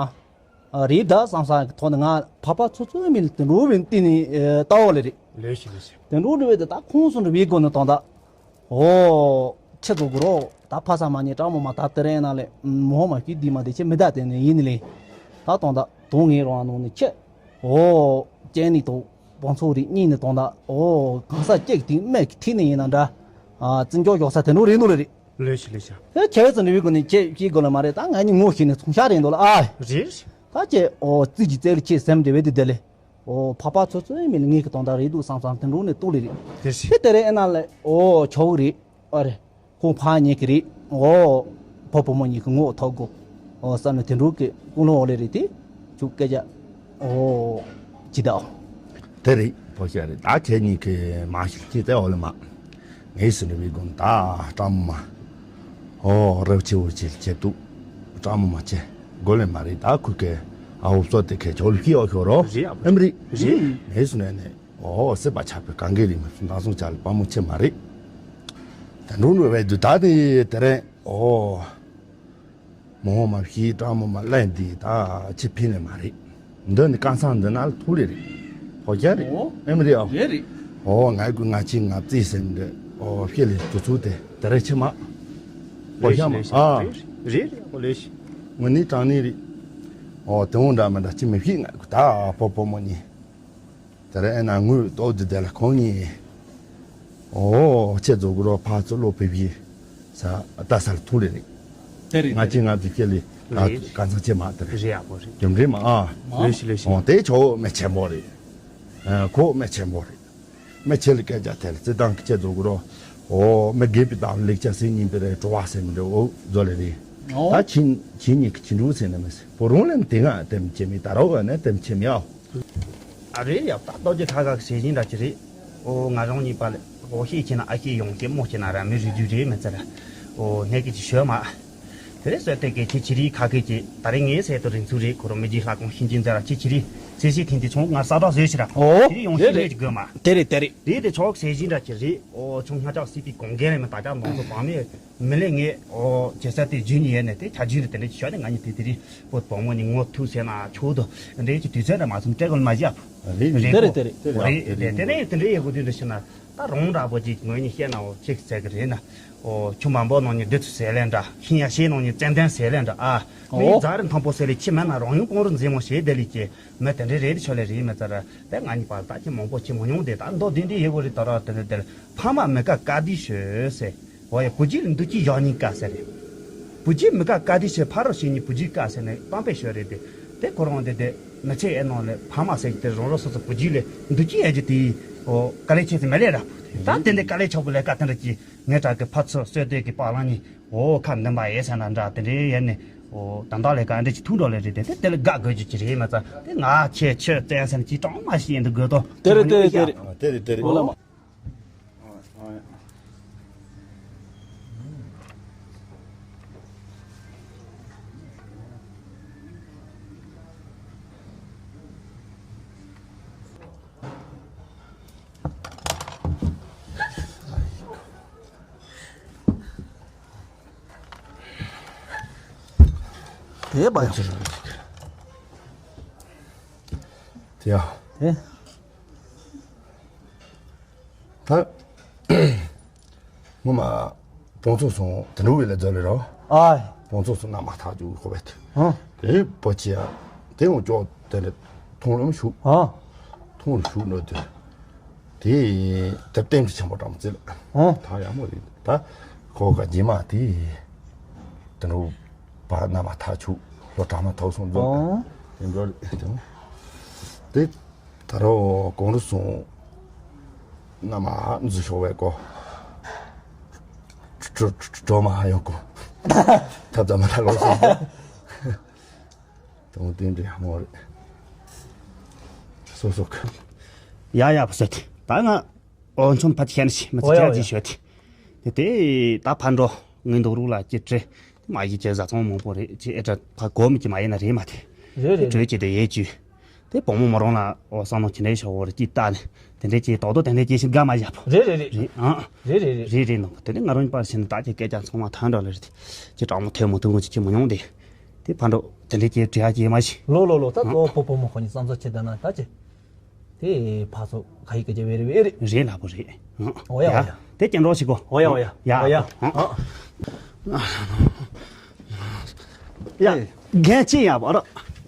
རེད་ད་བསམ་བསམ་གི་ཐོག་ནས་ང་ཕ་ཕ་ཚོ་ཚོའི་མིང་དེ་འགྲོ་བའི་བསྟི་ནི་ལྟ་བ་ལེ་རེད། ལོས་ཤི་ལོས་ཤི། དེ་འགྲོ་འགྲོ་བའི་དེ་ད་ཁོང་སུ་འགྲོ་བི་གོ་ནི་གཏོང་ད། ཨོ། ཁྱེད་ཚོ་གུ་རོ། ད་ཕ་ས་མ་ཉེ་ཀྲང་མོ་མ་ད་དེ་རེད་ན་ལེ། མོ་མ་ཤི་དི་མ་དེ་ཆེ་མི་ད་དེ་ནས་ཡིན་ནི་ལེ། ད་གཏོང་ད་དོ་ངའི་རོང་ནང་ནས་ཁྱེད། ཨོ། ཅན་ནི་དོ། བང་ཚོ་རིག་གཉིས་ནས་གཏོང་ད། ཨོ། གང་ས་ཅེག་དེ་མེད་ཀི་ཐི་ནས་ཡིན་ན་འདྲ། ཨ། བཙན་འཇོག་ཞོག་ས་དེ་འགྲོ་རེད་ནོ་ལེ་རེད། ལོས་ཤི་ལོས་ཤི། ཨེ་ཁྱེད་ཚོ་འདྲ་བི་གོ་ནས་ཁྱེད་ཤི་གོ་ལ་མ་རེད། ད་ང་གཉིས་ངོ་ཤི་ནས་ཚོང་ཤ་རེད་འདུག་ལ་ཨ། རེད། ད་ཁྱེད་ཨོ་རྩིས་ཀྱི་རྩལ་ཁྱེད་སེམས་དེ་བས་དེ་དེ་ལེ། ཨོ་ཕ་ཕ་ཚོ་ཚོའི་མི་ལ་ངེད་ཀྱི་དོན་དག་རེད་འདུག་བསམ་བསམ་དེ་འགྲོ་ནས་ལྟོགས་ལེ་རེད། དེ་རེད། དེ་དེ་རེད་ཨེ་ན་ལེ། ཨོ་ཆོག་གི་རེད། ཨ་རེད། ཁོང་ཕ་གཉིས་ཀྱི་རེད། ཨོ། ཕ་བུ་མོ་གཉིས་ཀྱི་ངོ་ཐོག་གོ། ཨོ་བསམ་ནས་དེ་འགྲོ་གི་ཀུན་སློང་འོག་ལེ་རེད་དེ། ཅུ་སྐད་ཆ། ཨོ། ཇི་ལྟ་ཨོ། དེ་རེད་ཕོ་ཤ་རེད། ད་ཁྱེད་གཉིས་ཀྱི་མ་ཤི་ཁྱི་དེ་འོག་ལེ་མ། ངའི་སི་ནི་བི་གུན་ད་ཀྲང་མོ་མ། ཨོ་རབ་ཆེ་བོ་ཆེ་ལ་ཁྱེད་དུ། ཀྲང་མོ་མ་ཆེ། གོ་ལེ་མ་རེད། ད་ཁུ་ཀེ་ཨ་འུ་ཚོ་དེ་ཁྱེད་ཆོག་ལ་ཁྱི་འོག་ཤོར་རོ། རེད་ཨ། ཨེམ་རེད། རེད། ངའི་སི་ནི་ནས། ཨོ་སྲིད་པ་ཆགས་པའི་གང་གི་རིགས་མི་ཚོ་འདང་སོང་ཆ་ལ་དཔའ་མོ་ཆེ་མ་རེད། ད་འགྲོ་འགྲོ་བའི་དུས་ད་དེ་དེ་རིང་ཨོ། མོ་མ་བཞི་ཀྲང་མོ་མ་གླེང་འདི་ད་ཆི་ཕི་ནས་མ་རེད། འདི་ནི་ཀང་སང་འདི་ན་ལ་ཐུག་ལེ་རེད། ཧོ་རྒྱ་རེད། ཨོ། ཨེམ་རེད་ཨོ། རེད་རེད། ཨོ་ང་ཀུ་ང་ཆི་ང་བརྩིས་ཟེར་འདི་ཨོ་ཕྱི་ལས་དུ་ཚུགས་དེ་དེ་རིང་ཆི་མ། ཧོ་རྒྱ་མ་ཨ། རེད་རེད་ཨོ་ལེ་ཤི། ངོ་ནི་ཀྲང་ནི་རེད། ཨོ་དེ་འོང་འདྲ་མི་འདྲ་ཆི་མི་ཕྱི་ང་ཀུ་ད་ཨ་ཕོ་ཕོ་མོ་ནི། དེ་རིང་ཨེ་ན་ངུས་ཏོག་དེ་དེ་ལ་ཁོང་གཉིས། ཨོ་ཁྱེད་ཚོ་གུ་རོ་ཕ་ཚོ་ལོ་ཕེབས་ཡི་ས་ལྟ་ས་ལ་ཐུག་ལེ་རེད། དེ་རེད། ང་ཅི་ང་ཚོ་ཁྱེད་ལི་ད་རེད། གང་ཚང་ཆེ་མ་དེ་རེད། རེད་ཨ་པོ་རེད། རྒྱུ་འབྲས་མ་ཨ། ལོས་ཤི་ལོས་ཤི། ཨོ་དེ་ཆོ་མེ་ཆེན་པོ་རེད། ཨ་ཁོ་མེ་ཆེན་པོ་རེད། མེ་ཆེ་ལི་སྐད་ཆ་དེ་ལ་རྩི་སྟངས་ཀྱི་ཁྱེད་ཚོ་གུ་རོ། ཨོ་མེ་དགེ་བའི་དང་ལེགས་ཆ་སེ་ཉིན་པེ་རེ་བྲོ་བ་སེ་མི་འདྲ་ཨོ་ཛོ་ལེ་རེད། ཨོ། ད་ཁྱི་ཁྱི་གཉིས་ཀྱི་ཁྱི་འབྲུ་སེ་ནི་མེ་སེ་པོ་རུང་ལེ་དེ་ང་དེ་མི་ཆེ་མི་ད་རོ་ག་ནི་དེ་མི་ཆེ་མི་ཨོ། ཨ་རེད་ཡ། ད་རྡོ་རྗེ་ཁ་ཁ་ཟེར་བཞིན་འདྲ་ཅི་རེད། ཨོ་ང་རང་གཉིས་པ་ལ་ཨོ་ཤེས་ཆེ་ན་ཨ་ཤེས་ཡོང་ཤེས་མོ་ཆེ་ན་ར་མི་རིགས་རྒྱུ་རེད་མི་ཚེ་ར། ཨོ་ནས་ཀི་ཅི་ཤོད་མ། དེ་རེད། སོས་དེ་གའི་ཁྱི་ཆི་རིའི་ཁ་སྐད་ཀྱི་ད་རེས་ངའི་སྲས་དང་རིགས་ཚོ་རེད། ཁོ་རང་མི་རྗེ་ལྷ་ཁང་ཤིན་ཅང་མཛད་ར་ཁྱི་ཆི་རི་སྲས་ཤིག་ཐེན་དེ་ཆུང་ང་ས་བྲག་བཟོས་ཤི་ར། ཨོ། ཁྱི་རི་ཡོང་ཤི་རེད་ཀྱི་དགོས་མ། དེ་རེད་དེ་རེད། རེད་དེ་ཆོག་ཟེར་བཞིན་འདྲ་ཁྱི་རི། ཨོ་ཆུང་སྔ་ཅག་སྲིད་པའི་གོང་རྒན་རེད་མ། ད་ཅག་མདང་ཚོ་བང་མེད་མི་ལས་ངས་ཨོ་ཇེ་ས་དེ་རྒྱུན་ཡས་ནས་དེ་ཆ་རྒྱུན་རེད། དེ་འདྲ་ཁྱི་ཤོར་ནས་ང་གཉིས་དེ་དེ་རི་པོ་བུ་མོ་གཉིས་ངོ་ཐུག་ཟེར་ན་ཆོག་དོ། འདྲའི་ཁྱི་དུས་ཚོད་འདྲ་མ་ཚུམ་སྤྲད་དགོས་མ་བཞག་རེད་རེད། དེ་རེད་དེ་རེད། རེད་རེད། དེ་ནས་དེ་འདྲའི་ཡས་གོ་དུས་འདྲ་ཤི་ན། ད་རོང་འདྲ་པོ་ཅིག་ངོས་ནས་བཤད་ན་འོ་ཅིག་ཟེར་གི་རེད་ན། འོ་ཆུ་མ་འབབ་ནང་ནས་བདུད་རྩི་ཟེར་ལེ་འདྲ། ཤིང་ཡ་ཤེས་ནང་ནས་ཙན་དན་ཟེར་ལེ་འདྲ་ཨ། མི་ཡི་ཨོ། རྫ་རི་མཐོན་པོ་ཟེར་ལེ་ཁྱི་མེད་ན་རང་ཡུལ་ཀོང་རུ་མཛེས་མོ་ཞེས་བསྡད་ལེ་ཀྱི་མི་དེ་འདྲའི་རེད་ཆོ་ལེ་རེད་མི་ཚར། དེ་ང་གཉིས་པ་ད་ཁྱི་མང་པོ་ཁྱི་མ་མྱོང་དེ་ད་མདོ་དེ་འདྲའི་ཡེ་གོ་རེད། ད་ར་དེ་འདྲ་དེ་ལ་ཕ་མ་མི་དགའ་དཀའ་སྡུག་ཤོད་ཟེར། འོ་ཡ་བུ་རྒྱུད་ལ་འདུ་ཁྱི་བཞག་ཉིན་དཀའ་ཟེར་རེད། བུ་རྒྱུད་མི་དགའ་དཀའ་སྡུག་ཤོད། ཕ་རོལ་ཕྱིན་ཉིན་བུ་རྒྱུད་དཀའ་ཟེར་ནས་གཏམ་དཔེ་ཤོད་རེད་དེ། དེ་ཁོ་རང་དེ་དེ་མི་ཚེ་ཨེ་ནང་ལས་ཕ་མ་ཟེར་གྱི་དེ་རང་རང་སོ་སོ་བུ་རྒྱུད་ལས་འདུ་ཁྱི་ཡ་གྱི་དེ་འོ་དཀའ་ལས་ཆེ་ཟེར་མི་ལས་ར། ད་དེ་འདྲའི་དཀའ་ལས་ཆོག་པོ་ལས་ཀ་དེ་འདྲ་གྱི། ངའི་བྲག་གི་ཕ་ཚོ་གསོལ་འདེབས་ཀྱི་པགས་ལང་ནི། འོ་ཁ་འདུན་པ་ཡེ་ཟེར་ན་འདྲ་དེ་འདྲའི་ཡེ་ནི། འོ་ད་འདང་ལས་ཀ་འདྲ་ཅིག་ཐུག་འགྲོ་ལེ་རེད་དེ། དེ་དེ་ལ་དགའ་དགོས་རྒྱུ་ཅི་རེད་མ་ཚ། དེ་ང་ཁྱེད་ཆོས་བཙན་ཟེར་ན་ཅིག་གྲོགས་མ་ཤེས་འདུག་དགོས་དོ། དེ་རེད་དེ་རེད་དེ་རེད། དེ་རེད་དེ་རེད། འོ་ལ་མ། དེ་བ་ཡང་། དེ་ཡ། དེ། ད། ངོ་མ། བོང་ཚོ་སོང་དེ་འགྲོ་བའི་ལ་རྫ་ལས་རོ། ཨ། བོང་ཚོ་སོང་ན་མ་ཐག་ཅུ་ཁོ་བས་དེ། ཧང་། དེ་པོ་ཅི་ཡ། དེ་འོ་ཅོག་དེ་འདྲ་མཐོང་ལམ་ཞུགས། ཨ། མཐོང་ལམ་ཞུགས་ནོ་དེ། དེ་དེ་བསྟན་གྱི་ཆེན་པོ་བྲམ་རྩེ་ལ། ཨ། ད་ཡག་མོ་རེད། ད་ཁོ་ག་རྗེས་མ་དེ་དེ་འགྲོ་བ་ན་མ་ཐག་ཆུ་ལོ་གྲངས་མ་ཐག་སོང་ཨ། འཛོམས་དེ་འགྲོ་དེ། ད་རོ་གོང་རུ་སོང་། ན་མ་འཛུ་ཤོག་བས་གོ། གྲོ་མ་ཧ་ཡོང་གོ། ཐབ་ཙམ་མ་ཐག་ལོག་སོང་། དང་དེ་འདྲ་ཡག་མོ་རེད། སོ་སོ་གི། ཡ་ཡ་བ་སོ་དེ་ད་ང་ཨོ་ཆུང་ཕ་ཆེན་ཞིག་མི་ཚེ་ཨོ་ཡ་ཆ་ཨོ་ཡ། ཅིག་ཤོད་དེ། དེ་དེ་ད་ཕ་འགྲོ་ངའི་འདུག་རུག་ལ་ཅི་བྲེ་མ་ཡི་ཅེ་བཟའ་ཚང་མང་པོ་རེད་ཅེ་ཨེ་ད་ཕ་གོ་མི་ཅི་མ་ཡིན་ན་རེད་མ་དེ། རེད་རེད། བྲོས་ཅི་དེ་ཡེ་ཅུ། དེ་བུ་མོ་མོ་རང་ལ་ཨོ་བསམ་མནོ་ཅི་འདྲའི་ཤོག་འོ་རེ་ཅི་ལྟ་ནས་དེ་འདྲའི་ཅི་དོག་དོག་དེ་འདྲའི་ཅི་ཞིག་དགའ་མ་བཞག་པོ། རེད་རེད་རེད། རེད་ཨང་། རེད་རེད་རེད། རེད་རེད་ནོ་དེ་ནི་ང་རང་པར་ཕྱིན་ད་ཅི་སྐད་ཆ་ཚང་མ་ཐང་འདྲ་ལ་རེད། ཅི་དྲང་མོ་ཐོན་མོ་ཐུང་གོ་ཅི་ཅི་མ་མྱོང་དེ། དེ་ཕ་འགྲོ་དེ་འདྲའི་ཅི་བྲེ་ཡ་ཅི་མ་ཤི། ལོ་ལོ་ལོ་ད་ཨང་། གཙོ་བོ་བུ་མོ་ཁོ་ནི་བསམ་ཚོད་ཆེ་ད་ན་ད་ཅི། དེ་ཕ་ཚོ་ཁ་ཡི་སྐད་ཆ་བེ་རེ་བེ་རེ། རེད་ལ་པོ་རེད། ཨོ་ཡ་ཨོ་ཡ། དེ་སྐྱེ་འགྲོ་ཞིག་གོ། ཨོ་ཡ་ཨོ་ཡ། ཡ་ཨོ་ཡ། ཨོ། ཡ། རྒན་ཅི་ཡ་བ་ར།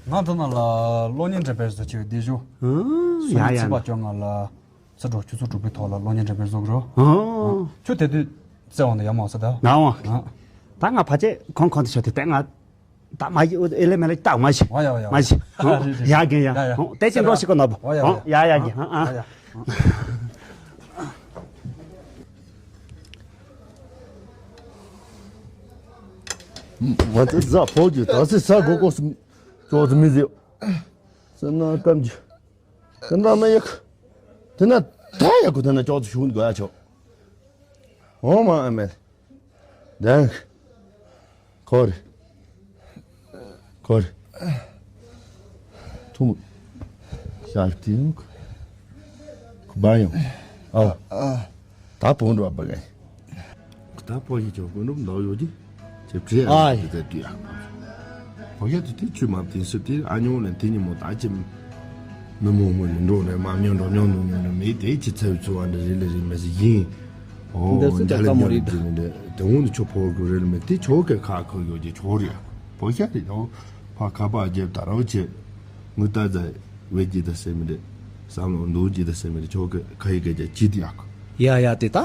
ང་ད་ན་ལ་གློག་བརྙན་འགྲེམས་སྤེལ་བཟོ་བྱེད་བདེ་ཞུ། ཨང་། ཡ་ཡ། ཚེས་པ་བཅོ་ལྔ་ལ་ས་འགྲོ་ཆུ་ཚོད་དྲུག་པའི་ཐོག་ལ་གློག་བརྙན་འགྲེམས་སྤེལ་བཟོ་གི་རོ། ཨང་། ཁྱོད་དེ་དུས་བཙལ་བ་འདི་ཡ་མ་ས་ད། ང་བ། ད་ང་ཕ་ཆེ་ཁོང་ཁོང་དུ་ཤོད་དེ་ད་ང་། ད་མ་ཡི་ཨེ་ལེ་མེ་ལེ་ད་མ་ཤི། ཨོ་ཡ་ཨོ་ཡ། མ་ཤི། ཨོ། རེད་རེད། ཡ་གི་ཡ། ཡ་ཡ། ཨོ་དེ་ཅི་འགྲོ་ཤི་གོ་ན་བོ། ཨོ་ཡ་ཨོ་ཡ། ཡ་ཡ་གི། ཨ་ཨ། ཨོ་ཡ། ང་ཚོ་ཟ་ཕོ་རྒྱུ་ད་སི་ས་གོ་གོ་སི་ཅོག་ཙི་མི་ཟེ། སི་ན་ཀམ་ཇི། སི་ན་མ་ཡག་དེ་ན་ད་ཡག་གོ་དེ་ན་ཅོག་ཙི་ཤུན་དགོ་ཡ་ཆོ། ཨོ་མ་ཨ་མེ། དང་། ཁོར། ཁོར། ཐུམ། ཤར་ཏིང་། ཁུ་བ་ཡོང་། ཨའོ། ད་བོང་འགྲོ་བ་ག་ད་པོ་ཡི་ཅོ་ཀུན་རུབ་འདོག་ཡོད་ཀྱི། ཅེ་བྲེ་ཨ་ཡི་དེ་དུ་ཡ། བོ་ཡ་དུ་དེ་ཆུ་མ་དེ་སུ་དེ་ཨ་ཉོ་ནས་དེ་ཉི་མོ་ད་ཅི། མི་མོ་མོ་ནི་འགྲོ་ནས་མ་མྱོང་འགྲོ་མྱོང་འདུག་ཉོ་ནས་མི་དེ་ཅི་ཚེ་བའི་ཚོ་བ་འདྲ་རེ་ལེ་རེ་མི་ཟི་ཡིན། ཨོ་འདི་སུ་འདྲ་ལེ་ཙམ་མོ་འདྲ་རེད་ད། དེ་ནི་དེ་འོང་དུ་ཆོ་ཕོ་གུ་རེ་ལ་མི་དེ་ཆོ་གེ་ཁ་ཁོ་ཡོད་ཀྱི་ཆོ་རེ་ཡ། བོ་ཤ་རེ་ཡོ། ཕ་ཁ་པ་རྒྱབ་ད་རོ་ཆེ། ངུ་ད་ཛ་བེ་ཀྱི་ད་སེ་མི་རེ། བསམ་བློ་འདུག་ཀྱི་ད་སེ་མི་རེ་ཆོ་གེ་ཁ་ཡི་གེ་ཀྱ་ཅི་དེ་ཡག་ཡ་ཡ་དེ་ད།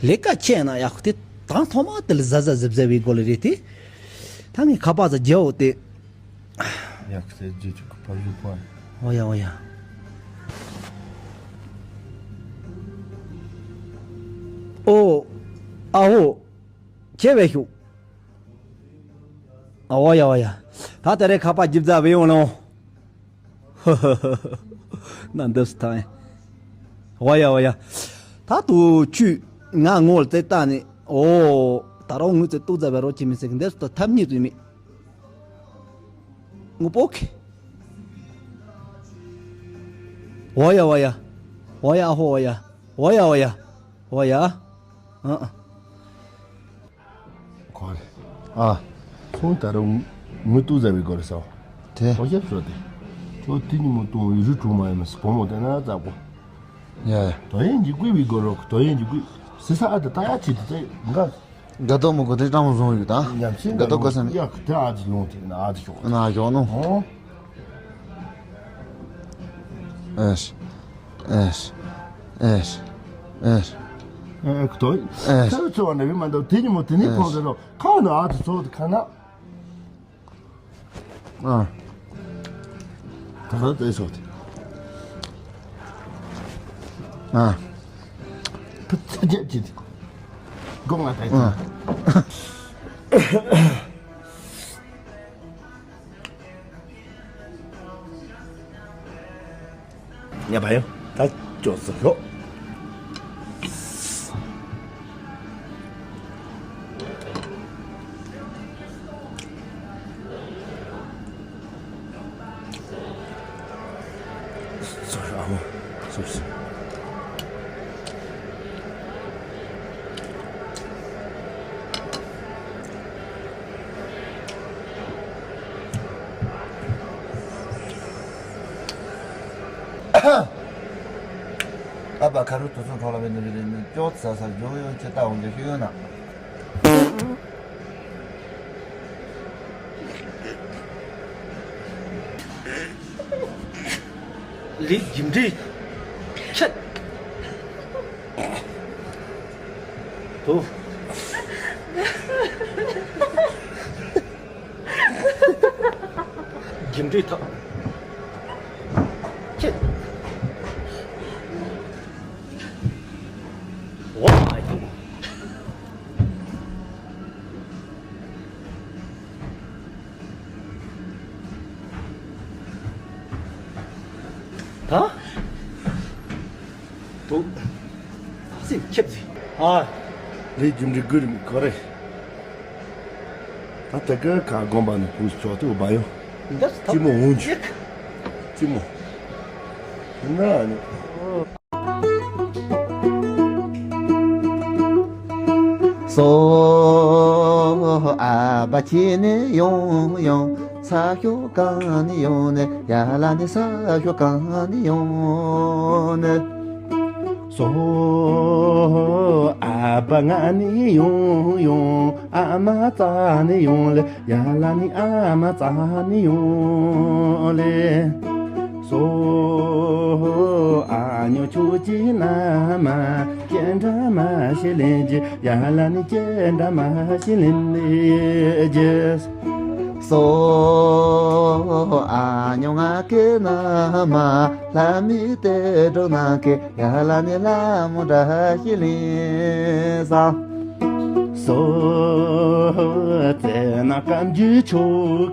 ལས་ཀ་ཆེ་ན་ཡག་དེ་དང་ཐོག་མ་དེ་ལ་ཟ་ཟ་ཟིབ་ཟིབ་བའི་སྒོ་ལ་རེད་དེ། ད་ངས་ཁ་པ་ཟ་རྒྱའོ་དེ། ཡག་ཟེར་རྒྱུ་ཆུ་ཁ་པ་བཞུགས་པ། ཨོ་ཡ་ཨོ་ཡ། ཨོ། ཨ་ཧོ། ཁྱེད་བས་ཤུག་ཨོ་ཡ་ཨོ་ཡ། ད་དེ་རེ་ཁ་པ་རྒྱུ་རྫ་བས་ཡོང་ནོ། ན་འདི་སི་ཐང་། ཨོ་ཡ་ཨོ་ཡ། ད་དུ་ཆུ་ང་ངོ་ལ་ཙེ་ལྟ་ནི་ཨོ། ད་རུང་ངུ་ཚེ་ཏུ་ཛ་བེ་རོ་ཅི་མི་སེ་གི་འདེ་སུ་ཐབས་ཉིད་དུ་མི། ངུ་པོ་ཁེ། ཝ་ཡ་ཝ་ཡ། ཝ་ཡ་ཨ་ཧོ་ཝ་ཡ། ཝ་ཡ་ཝ་ཡ། ཝ་ཡ། ཨ་ཨ། ཁོ་རེ། ཨ། ཁོང་ད་རུང་ངུ་ཏུ་ཛ་བེ་གོ་རེ་སོ། དེ། ཁོ་ཞབས་སོ་དེ། ཁྱོད་དེ་ཉིན་མོ་ཏུང་ཡུ་རུ་གྲུང་མ་ཡ་མ་སི་བོ་མོ་དེ་ན་ཙག་པོ། ཡ་ཡ། དོ་ཡན་གྱི་ཀུའི་བི་གོ་རོ་དོ་ཡན་གྱི་ཀུའི། སི་ས་ཨ་ད་ད་ཡ་ཆི་དེ་ང་། དགའ་ཏོ་མོ་གོ་དེ་ཀྲང་བཟུང་ཡོད་ད། ཉམས་ཤིང་དགའ་ཏོ་གོ་སམ། ཡ་ཁུ་དེ་ཨ་ཅི་ལོང་དེ་ན་ཨ་ཅི་ཤོག་ན་ཤོག་ནོ། ཨོ། ཨེ་ཤ། ཨེ་ཤ། ཨེ་ཤ། ཨེ་ཤ། ཨེ་ཁུ་དོ། ཨེ་ཤ། ཁ་ཚོ་བ་ནེ་བི་མ་འདོ་དེ་ཉི་མོ་དེ་ནི་ཕོང་ཟེར་རོ་ཁ་ནོ་ཨ་ཅི་ཚོ་དེ་ཁ་ན། ཨ། ད་ལྟ་ལྟོས་སོང་སྟེ། ཨ། ཕུ་ཚ་རྒྱབ་ཀྱི་དེ། སྒོ་ང་ད་ཨ། ཉ་བ་ཡོ། ད་ཅོག་ཙེ་ཤོག་སོ་ཤོག་ཨ་མོ། སོ་སོ། ཨ་ཕ་ཁ་རུ་དུ་སུ་ཁྲོ་ལ་བའི་ནུ་རི་རི་མི་ཅོག་ཙ་ས་ཇོ་ཡོང་ཅི་ལྟ་འོང་ཅི་ཤི་ཡོང་ན། ལི་རྒྱུ་འབྲས་ཆད། དོ། རྒྱུ་འབྲས་ཐག་ཆད། འོ་ཨ་ཡོ། ད། དོ། སེམས་ཁྱབ་ཟིན། ཨ། ལས་རྒྱུ་འབྲས་དགུ་རིམ་གོ་རེ། ད་ལྟ་གི་ཁ་དགོན་པ་ནས་ཕུང་ཆོག་ཏུ་བ་ཡོ། འདི་ལྟ་ཅི་མོ་འོང་ཅི། ཅི་མོ། ན་ནི། སོ། ཨ་བ་ཁྱེད་ནི་ཡོང་ཡོང་། ས་ཞོ་གང་ནས་ཡོང་ནས། ཡ་ལ་ནི་ས་ཞོ་གང་ནས་ཡོང་ནས། སོ། ཨ་བ་ང་ནི་ཡོང་ཡོང་། ཨ་མ་རྩ་ནས་ཡོང་ལེ། ཡ་ལ་ནི་ཨ་མ་རྩ་ནས་ཡོང་ལེ། སོ། ཨ་ཉོ་ཆུ་ཅི་ན་མ། ཅན་འདྲ་མ་ཤི་ལེན་ཅི། ཡ་ལ་ནི་ཅན་འདྲ་མ་ཤི་ལེན་ལེ་ཅི། སོ། ཨ་ཉོ་ང་ཀེ་ན་མ། ལྷ་མི་ཏེ་འགྲོ་ན་ཀེ། ཡ་ལ་ནི་ལྷ་མོ་འདྲ་ཤི་ལེན་ས། སོ། ཙེ་ན་སྐམ་རྒྱུ་ཆོ་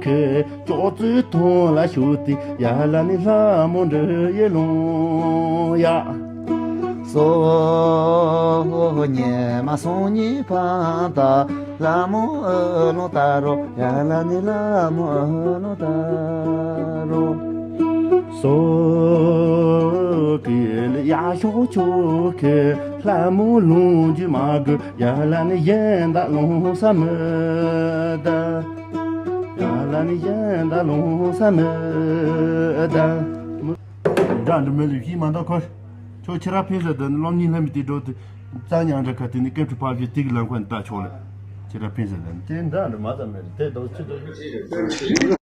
ཁེ། ཅོག་ཙེ་ཐོང་ལ་ཤུ་ཏི། ཡ་ལ་ནི་ལྷ་མོ་འདྲ་ཡེ་ལོང་ཡ། སོ། ཉེ་མ་སོང་ཉི་ཕང་ད། ལྷ་མོ་ཨ་ལོང་ད་རོ། ཡ་ལ་ནི་ལྷ་མོ་ཨ་ལོང་ད་རོ། སོ། ཀི་ལི་ཡ་ཤོ་ཆོ་ཁེ། ལྷ་མོ་ལོང་རྒྱུ་མ་གུ། ཡ་ལ་ནི་ཡན་ད་ལོང་ས་མི་ད། ཡ་ལ་ནི་ཡན་ད་ལོང་ས་མི་ད། འདྲ་འདྲ་མི་ལུས་ཤིག་མ་འདོད་ཁོ། ཁྱོད་ཁྱེད་ར་ཕན་ས་དོན་སློབ་གཉེར་ལྷ་མི་དེ་འགྲོ་དུས། རྩ་ཉང་འདྲ་ཁ་དེ་ནི་སྐབས་ཁྲི་ཕབ་བཞི་དེ་གི་ལམ་ཁ་ནས་ལྟ་ཆོག་ལེ། ཁྱེད་ར་ཕན་ས་དོན་དེ་འདྲ་འདྲ་མ་ཙམ་མེད་དེ་དོ་ཅི་དོ། ཁྱེད་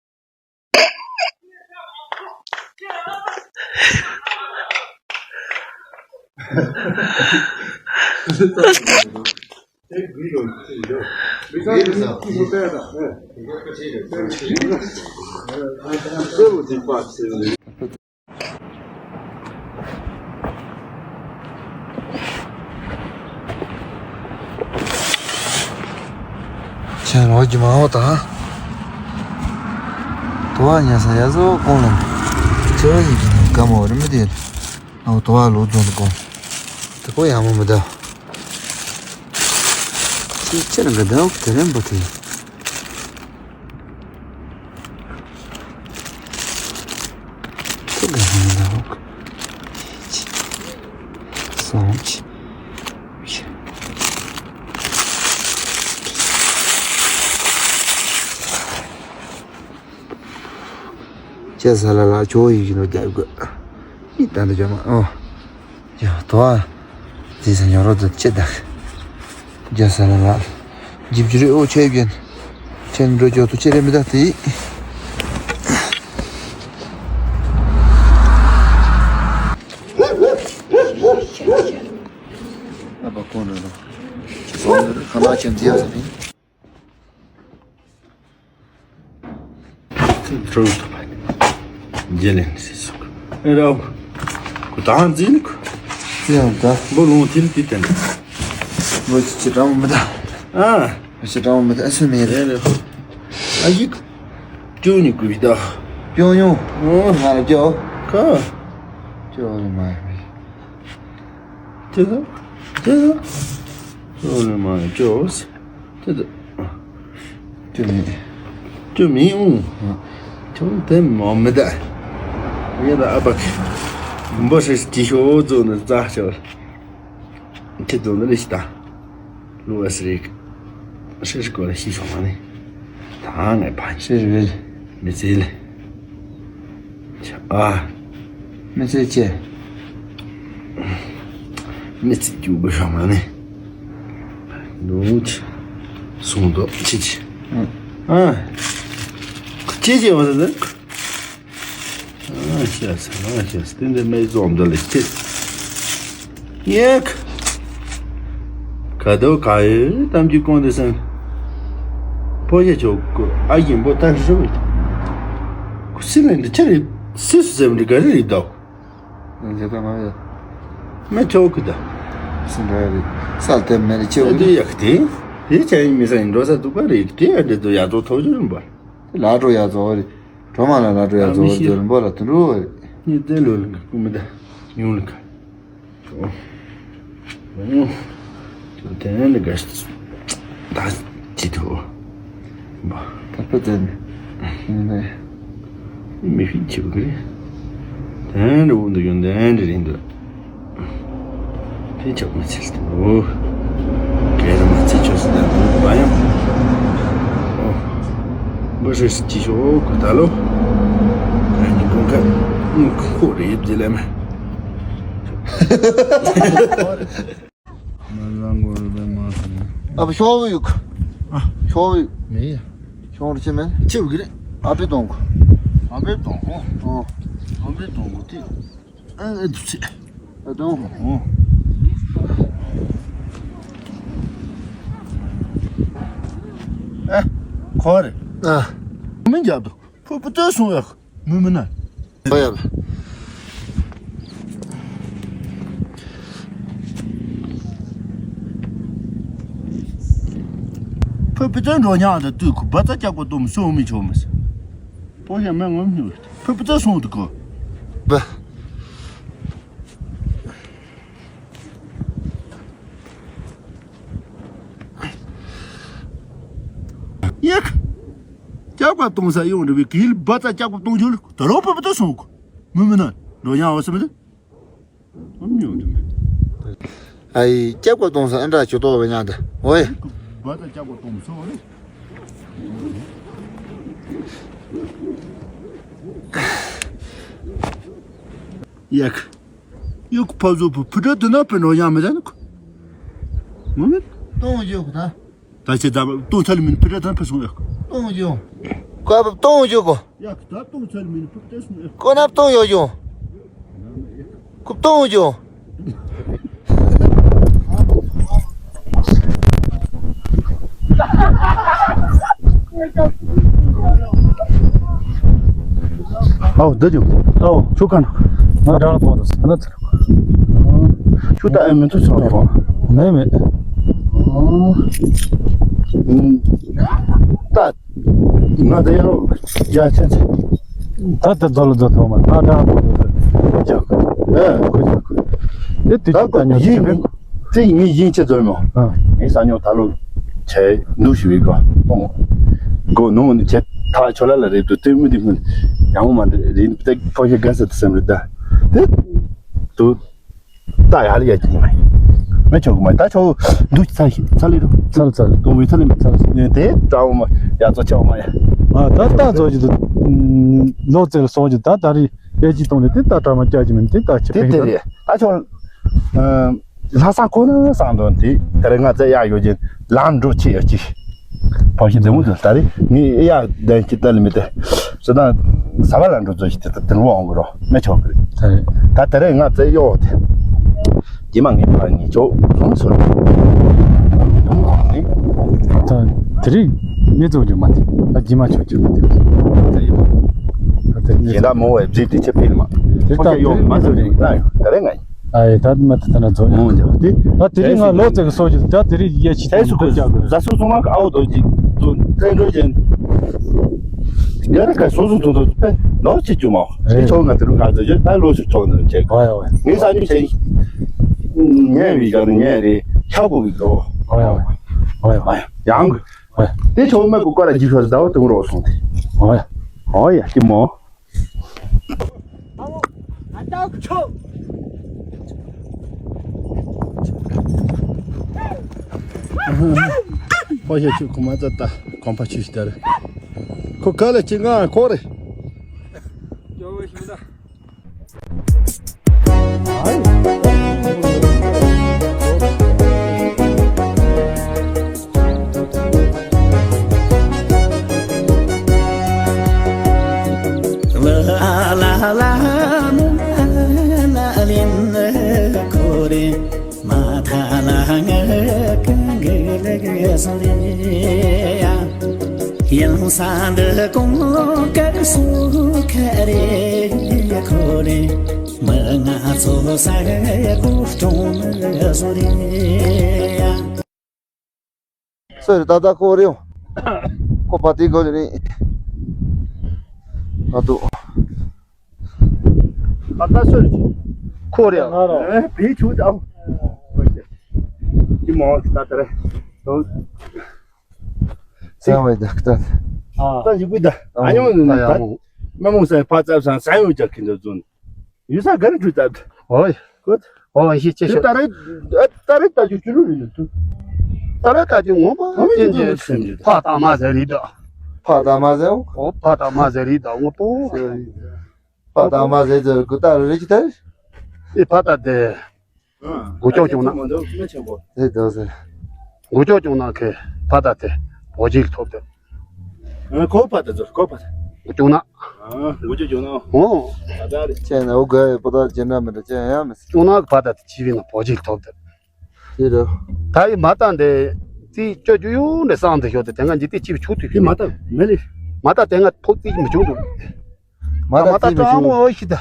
ལོག་རྒྱུ་མ་འོ་ད། དུ་བ་ཉལ་ས་ཡ་བཟོ་གོང་ལ། ཚེ་བ་ཡིན་གྱི་ན་དགའ་མོ་རི་མི་དེ། ཨོ་དུ་བ་ལོ་རྫོང་དུ་གོང་། དེ་ཀོ་ཡ་མོ་མི་ད། ཁྱེད་རང་གི་ཟླ་འོག་དེ་རིང་པོ་དེ། ཁྱེད་རང་གི་ཟླ་འོག་སོང་ཆི། ཁྱེད་ས་ལ་ལ་ཇོ་ཡིག་ཡིན་ནོ་རྒྱབ་དགོས། ཡིད་ལྟ་འདི་ཇོ་མ་ཨོ། ཡ་དོ་ཨ། དེ་ས་ཉོ་རོགས་དུ་ཅི་ད། རྒྱ་ས་ལ་ལ། འཇིབ་ཅི་རེ་ཨོ་ཆེ་རྒན། ཁྱེད་འགྲོ་ཇོ་དུ་ཅི་རེ་མི་ད་དེ། ཨ་པ་ཁོང་རེད་ལོ། ཁ་ན་ཁྱེད་འདི་ཡ་ས་ནི། ཁྲོ་ཐུབ་པ། རྗེས་ལེན་སྲིད་སོགས། ཨེ་རོ། ཁུ་དང་འཛིན་ཁུ། ཡང་ད། འབོ་ལོང་ཐིལ་ཏི་ཏན། འབོ་ཅི་ཅི་རང་མི་ད། ཨ། ཅི་རང་མི་ད་ཨ་སུ་མེ་རེ། ཨེ་རོ། ཨ་ཡིག་ཅུ་ནི་ཀུ་བི་ད། ཡོང་ཡོང་། ཨོ། ང་ར་ཀྱོ། ཁ། ཅོ་ནི་མ་ཡ། ཅི་ད། ཅི་ད། ཅོ་ནི་མ་ཡ་ཅོ། དེ་དེ། དེ་མིན། དེ་མིན་འོང་། ཁྱོད་དེ་མོ་མི་ད། ངེད་ད་ཨ་ཕ་གི་འབུ་ཧྲི་ཅི་ཤོ་ཛོ་ནི་རྩ་ཤོ། ཁྱེད་ཚོ་ནི་རེ་ཞིག་ད། ལུ་ཨ་སི་རིག་ཧྲི་ཤི་གོ་ལ་ཤི་ཤོ་མ་ནི། ད་ངས་ཕ་ཤི་རི་རི། མི་ཚེ་ལས། ཨ། མི་ཚེ་ཆེ། མི་ཚེ་རྒྱུག་པའི་ཧྲ་མ་ནི། ལུང་ཆི། སོང་དོ་ཆི་ཆི། ཨ། ཆི་ཆི་འོ་ད། ཨ་ཤ་ས་ཨ་ཤ་ས་དེ་འདྲ་མེད་ཙམ་འདི་ལས་ཆི། ཡེག་ཁ་དོ་ག་ཡོད་གཏམ་རྒྱུད་གོང་དེ་སེམས། ཕོ་ཤ་ཆོག་གོ་ཨ་ཡིན་པོ་ལྟ་ཧྲི་ཧྲི། ཁུ་སི་ལན་འདི་ཆ་རེད་སི་སུ་སེམས་འདི་ག་རེ་རེད་དོ། ང་ཚོ་ད་མ་ཡོད། མེ་ཆོག་གི་ད། སེམས་འདྲ་རེད། ས་ལྟེ་མེ་རེ་ཆེ་བ་རེད། ཡག་དེ། དེ་ཆ་ཡིན་མི་ས་ཡིན་འགྲོ་ས་འདུག་པ་རེད་དེ་ཨ་འདྲེ་དུ་ཡག་ཐོག་ཐོག་ཆུ་རིམ་པ། ལ་འགྲོ་ཡག་ཚོ་རེད། གྲོ་མ་ལ་ལ་འགྲོ་ཡག་ཚོ་རེད་དུ་རིམ་པ་ལ་དུ་འགྲོ་བ་རེད། ངས་བཙན་ལོ་ལ་འགག་གི་མི་ད། ཉུང་ལ་འགག་ཨོ། ཨོ། དེ་ནས་དགའ་ཤི་ད་ཅི་ཐུ་བ། ད་པ་ཙན་ནས་མི་ཤིག་ཆེ་བ་གི་རེད། དེ་འདྲ་འུ་འདུག་ཡོང་དེ་འདྲ་རེད་འདུག་དེ་ཆོག་མི་ཚིལ་དུ་འོ། གལ་མ་ཚིལ་ཆོག་སི་ད་འདུག་བ་ཡང་། ཨོ། འབུ་ཧྲི་ཅི་ཤོག་གུ་ད་ལོ། ཨ་ནི་ཀུན་ཁ་ཀུན་ཁོ་རེད་དེ་ལས་མ། མ་བཟང་གོ་རེད་པས་མ་སོང་། ཨ་ཕ་ཤོག་བུ་ཡུག་ཨ། ཤོག་བུ་ཡུག་མེད་ཡ། ཤོག་རུ་ཆེ་མེད། ཆེ་བུ་གི་རེད། ཨ་ཕའི་གཏོང་གོ་ཨ་ཕའི་གཏོང་གོ་ཨོ། ཨ་ཕའི་གཏོང་གོ་དེ། ཨ་ཨེ་འདུག་ཚེ། ཨ་གཏོང་གོ་ཨོ། ཨེ། ཁོ་རེད། ཨ། མི་རྒྱབ་དོ། ཕུ་བུ་ཏོ་སོང་ཡག་མུ་མུ་ན། ཨོ་ཡ། ཕུ་བུ་ཏོ་འགྲོ་ཉག་ད་དུས་ཁུ་བ་ཙ་ཀྱག་པ་ཏོ་མི་སོང་མི་ཆོག་མི་སི། པོ་ཡ་མེ་ངོམ་ཉུ། ཕུ་བུ་ཏོ་སོང་དུ་ཁོ། བ། ཡག་ཀྱག་པ་གཏོང་ས་ཡོང་རེ་བའི་གིལ་བ་ཙ་ཀྱག་པ་གཏོང་རྒྱུ་ད་རོ་པ་པ་ཏོ་སོང་གོ་མུ་མུ་ན་རོ་ཉ་འོ་སི་མི་དུ་ཨམ་ཉོ་དུ་མི། ཨ་ཡི་ཀྱག་པ་གཏོང་ས་ཨ་འདྲ་ཆུ་ཏོ་བ་ཉ་དུ་ཨོ་ཡེ། བ་ཙ་ཀྱག་པ་གཏོང་སོང་རེ། ཡག་ཡག་ཕ་ཟོ་བུ་ཕུ་ཏྲ་དུ་ན་པེ་ནོ་ཡ་མེ་ད་ནུ་ཁུ། ངོ་མེད། གཏོང་རྒྱུ་ཁུ་ད། ད་ཆེ་ད་གཏོང་ཚར་མིན་ཕུ་ཏྲ་ད་ཕུ་སོང་ཡག་གཏོང་རྒྱུ། ཀ་བ་གཏོང་རྒྱུ་གོ་ཡག་ད་གཏོང་ཚར་མིན་ཕུ་ཏྲ་སོང་ཡག་ཀོ་ནབ་གཏོང་ཡོ་རྒྱུ། ཀུབ་གཏོང་རྒྱུ། ཨའོ་འདི་རྒྱུ། ཨའོ་ཆུ་ཁ་ན། ང་འདྲ་ལ་པོ་དང་ས་ན་ཚར། ཆུ་ད་ཨེ་མི་ཚུ་ཆུ་རེད་པ། མེད་མེད། ད། ང་ད་ཡ་རོ། ཡ་ཆེ་ཆེ། ད་ད་ད་ལ་ད་ཐོ་མ་ད་ད་ཧ་པོ་ད་ཡ་ཁུ། ཨ། ཁུ་ཡ་ཁུ། དེ་དུས་ད་ད་ཉོ་ཡིན་ཆེ་མེད། དེ་ངས་ཡིན་ཆེ་ཚོད་མོ། ཨ། ངས་ས་ཉོ་ད་ལོ། ཆེ་འདུག་ཞུ་བའི་གོ། གཏོང་། གོ་ནོ་ནི་ཆེ་ཐག་ཆོད་ལ་ལ་རེད་འདུག་ལྟོས་མི་འདི་ཁུན་ཡང་མ་འདི་རེད་འདུག་ཏེ་ཕོ་ཤ་དགའ་ས་དུ་སེམས་རེད་ད། དེ་དུ་ད་ཡ་ལ་ཡ་ཅི་མ་མེ་ཆོག་མ་ད་ཆོག་འདུག་ཚ་ཤི་ཚ་ལི་རུ་ཚ་ལི་ཚ་ལི་གཏོང་བའི་ཚ་ལི་མི་ཚ་ལི་དེ་ཀྲའོ་མ་ཡ་ཚོ་ཆོག་མ་ཡ། ཨ་ད་ད་ཚོ་ཅི་དུ་ལོ་ཙེ་ལ་སོགས་ཀྱི་ད་ད་རི་ཡ་ཅི་གཏོང་ལེ་དེ་ད་ཀྲ་མ་ཀྱ་ཅི་མིན་དེ་ད་ཆི་དེ་ཕེ་དེ་རེད་ད་ཆོག་ལྷ་ས་ཁོ་ན་སང་དོན་དེ་དེ་རིང་ང་ཚོ་ཡག་ཡོད་ཅིང་ལམ་འགྲོ་ཆེ་ཡོད་ཅིག་ཕོ་ཤི་དེ་མོ་དུ་ད་རེས་ངས་ཨེ་ཡག་ལྡན་གྱི་ལྟ་ལི་མི་དེ་སོ་དང་ཟ་བ་ལ་འགྲོ་ཚོ་ཞིག་དེ་ད་དེ་རུ་འོང་གི་རོ་མེ་ཆོག་གི་རེད། ད་རེས་ང་ཚོ་གཡོག་དེ་རྗེས་མ་ངས་ཕ་ངས་ཆོག་སོང་སོང་། ད་དེ་རིང་ངས་ཚོ་རྒྱུ་མ་དེ་ད་རྗེས་མ་ཆོག་ཆོག་དེ་དེ་ཡོད། ད་དེ་ངས་ཡིན་ད་མོ་བས་བརྗེད་དེ་ཆེ་ཕིལ་མ་དེ་ཕོ་ཤི་ད་གཡོག་མ་ཚོ་དེ་ད་ཡོད་ད་རེས་ང་ཡིན། ཨ་ཡེ་ད་མ་ད་ད་ན་ཛོ་ཡ། མོ་འཇོག་དེ། ད་དེ་རིང་ང་ལོ་ཙེ་གི་སོ་ཅི་ད་དེ་རིང་ཡེ་ཆི་ད་སུ་ཁོ་ཟ་སུ་སོ་མ་ག་ཨའོ་དོ་ཅི་དུ་ཏན་འགྲོ་ཅན། ཡ་ར་ག་སོ་སོ་དུ་དུ་པེ་ལོ་ཅི་ཅུ་མ་རེད། ཆོག་ང་དེ་རུ་ག་ཟེ་ཅེ་ད་ལོ་ཞིག་ཆོག་ནི་ཅེ་ག་ཡ་ཝེ། ངས་ས་ཉུ་ཆེ་ཉེ་བི་ག་རུ་ཉེ་རེ་ཁྱབ་གོ་གི་གོ་ཝེ་ཝེ་ཝེ་ཝེ་ཡང་ཝེ། དེ་ཆོག་མེ་གོ་ཀ་ར་ཇི་ཤོ་ཟ་བ་དུང་རོ་སོང་དེ་ཝེ་ཝེ་ཡ་ཅི་མོ། ཕོ་ཤ་ཆུ་ཁུ་མ་ཙ་ད་གོམ་པ་ཆུ་ཞིག་ད་རེད། ཁོ་ག་ལ་ཅི་ང་ཁོ་རེད། སོ་རེ་ད་ད་ཁོ་རེ་ཡོང་། ཁོ་པ་ཏི་གོ་རེ། ཨ་དུ། ད་ད་སོ་རེ། ཁོ་རེ། ང་རོ། ཨེ་བི་ཆུ་ད། ཁོ་ཤེ། ཅི་མོ་ད་ད་རེ། དོ། ས་བའི་ད་ད། ད་ཡི་གུ་ད། ཨ་ཡོང་ནི་ད། མ་མོ་ས་ཕ་ཙབ་སང་ས་ཡོང་ཅག་གིན་ད་ཛོན། ཡུལ་ས་ག་རེ་འཁྲུལ་ཚར། ཨོ་ཡ། ཨོ་ཡ་ཤི་ཅེ་ཤི། ད་རེ་ད་རེ་ད་ཅུ་ཅུ་ལུ་ལུ་ཏུ། ད་རེ་ད་ཅུ་ངོ་མ་ངོ་མ་ཅན་ཅན་ཅན་ཅན། ཕ་ད་མ་ཟེར་རི་ད། ཕ་ད་མ་ཟེར་ཨོ། ཨོ་ཕ་ད་མ་ཟེར་རི་ད་ངོ་པོ། ཕ་ད་མ་ཟེར་ཟེར་གུ་ད་རེ་ཅི་ད། ཨི་ཕ་ད་དེ། གུ་ཅོག་ཅུང་ན། དེ་ད་ཟེར། གུ་ཅོག་ཅུང་ན་ཁེ་ཕ་ད་དེ་བོ་ཇིག་ཐོབ་དེ། ཨ་ཁོ་པ་ད་ཚོ་ཁོ་པ་ད། ཅུང་ན། ཨ་ལུ་ཅུ་ཅུང་ན། ཨོ། ད་ད་རེ། ཅེ་ན་འུ་ག་པོ་ད་ཅེ་ན་མི་འདྲ་ཅེ་ཡ་མི་སྲིད། ཅུང་ན་གི་པ་ད་ཅི་བི་ན་པོ་ཅི་ཐོབ་ད། དེ་རེད། ད་ཡི་མ་ད་འདི་ཅི་ཅོ་ཅུ་ཡུ་འདི་སང་དེ་ཤོ་དེ་དེ་ང་འཇི་ཏི་ཅི་བི་ཆུ་དུ་ཤི་མ་ད་མེ་ལི། མ་ད་དེ་ང་ཕོག་ཏི་མི་ཆུ་དུ། མ་ད་ཏི་མི་ཆུ། ཨོ་ཤི་ད།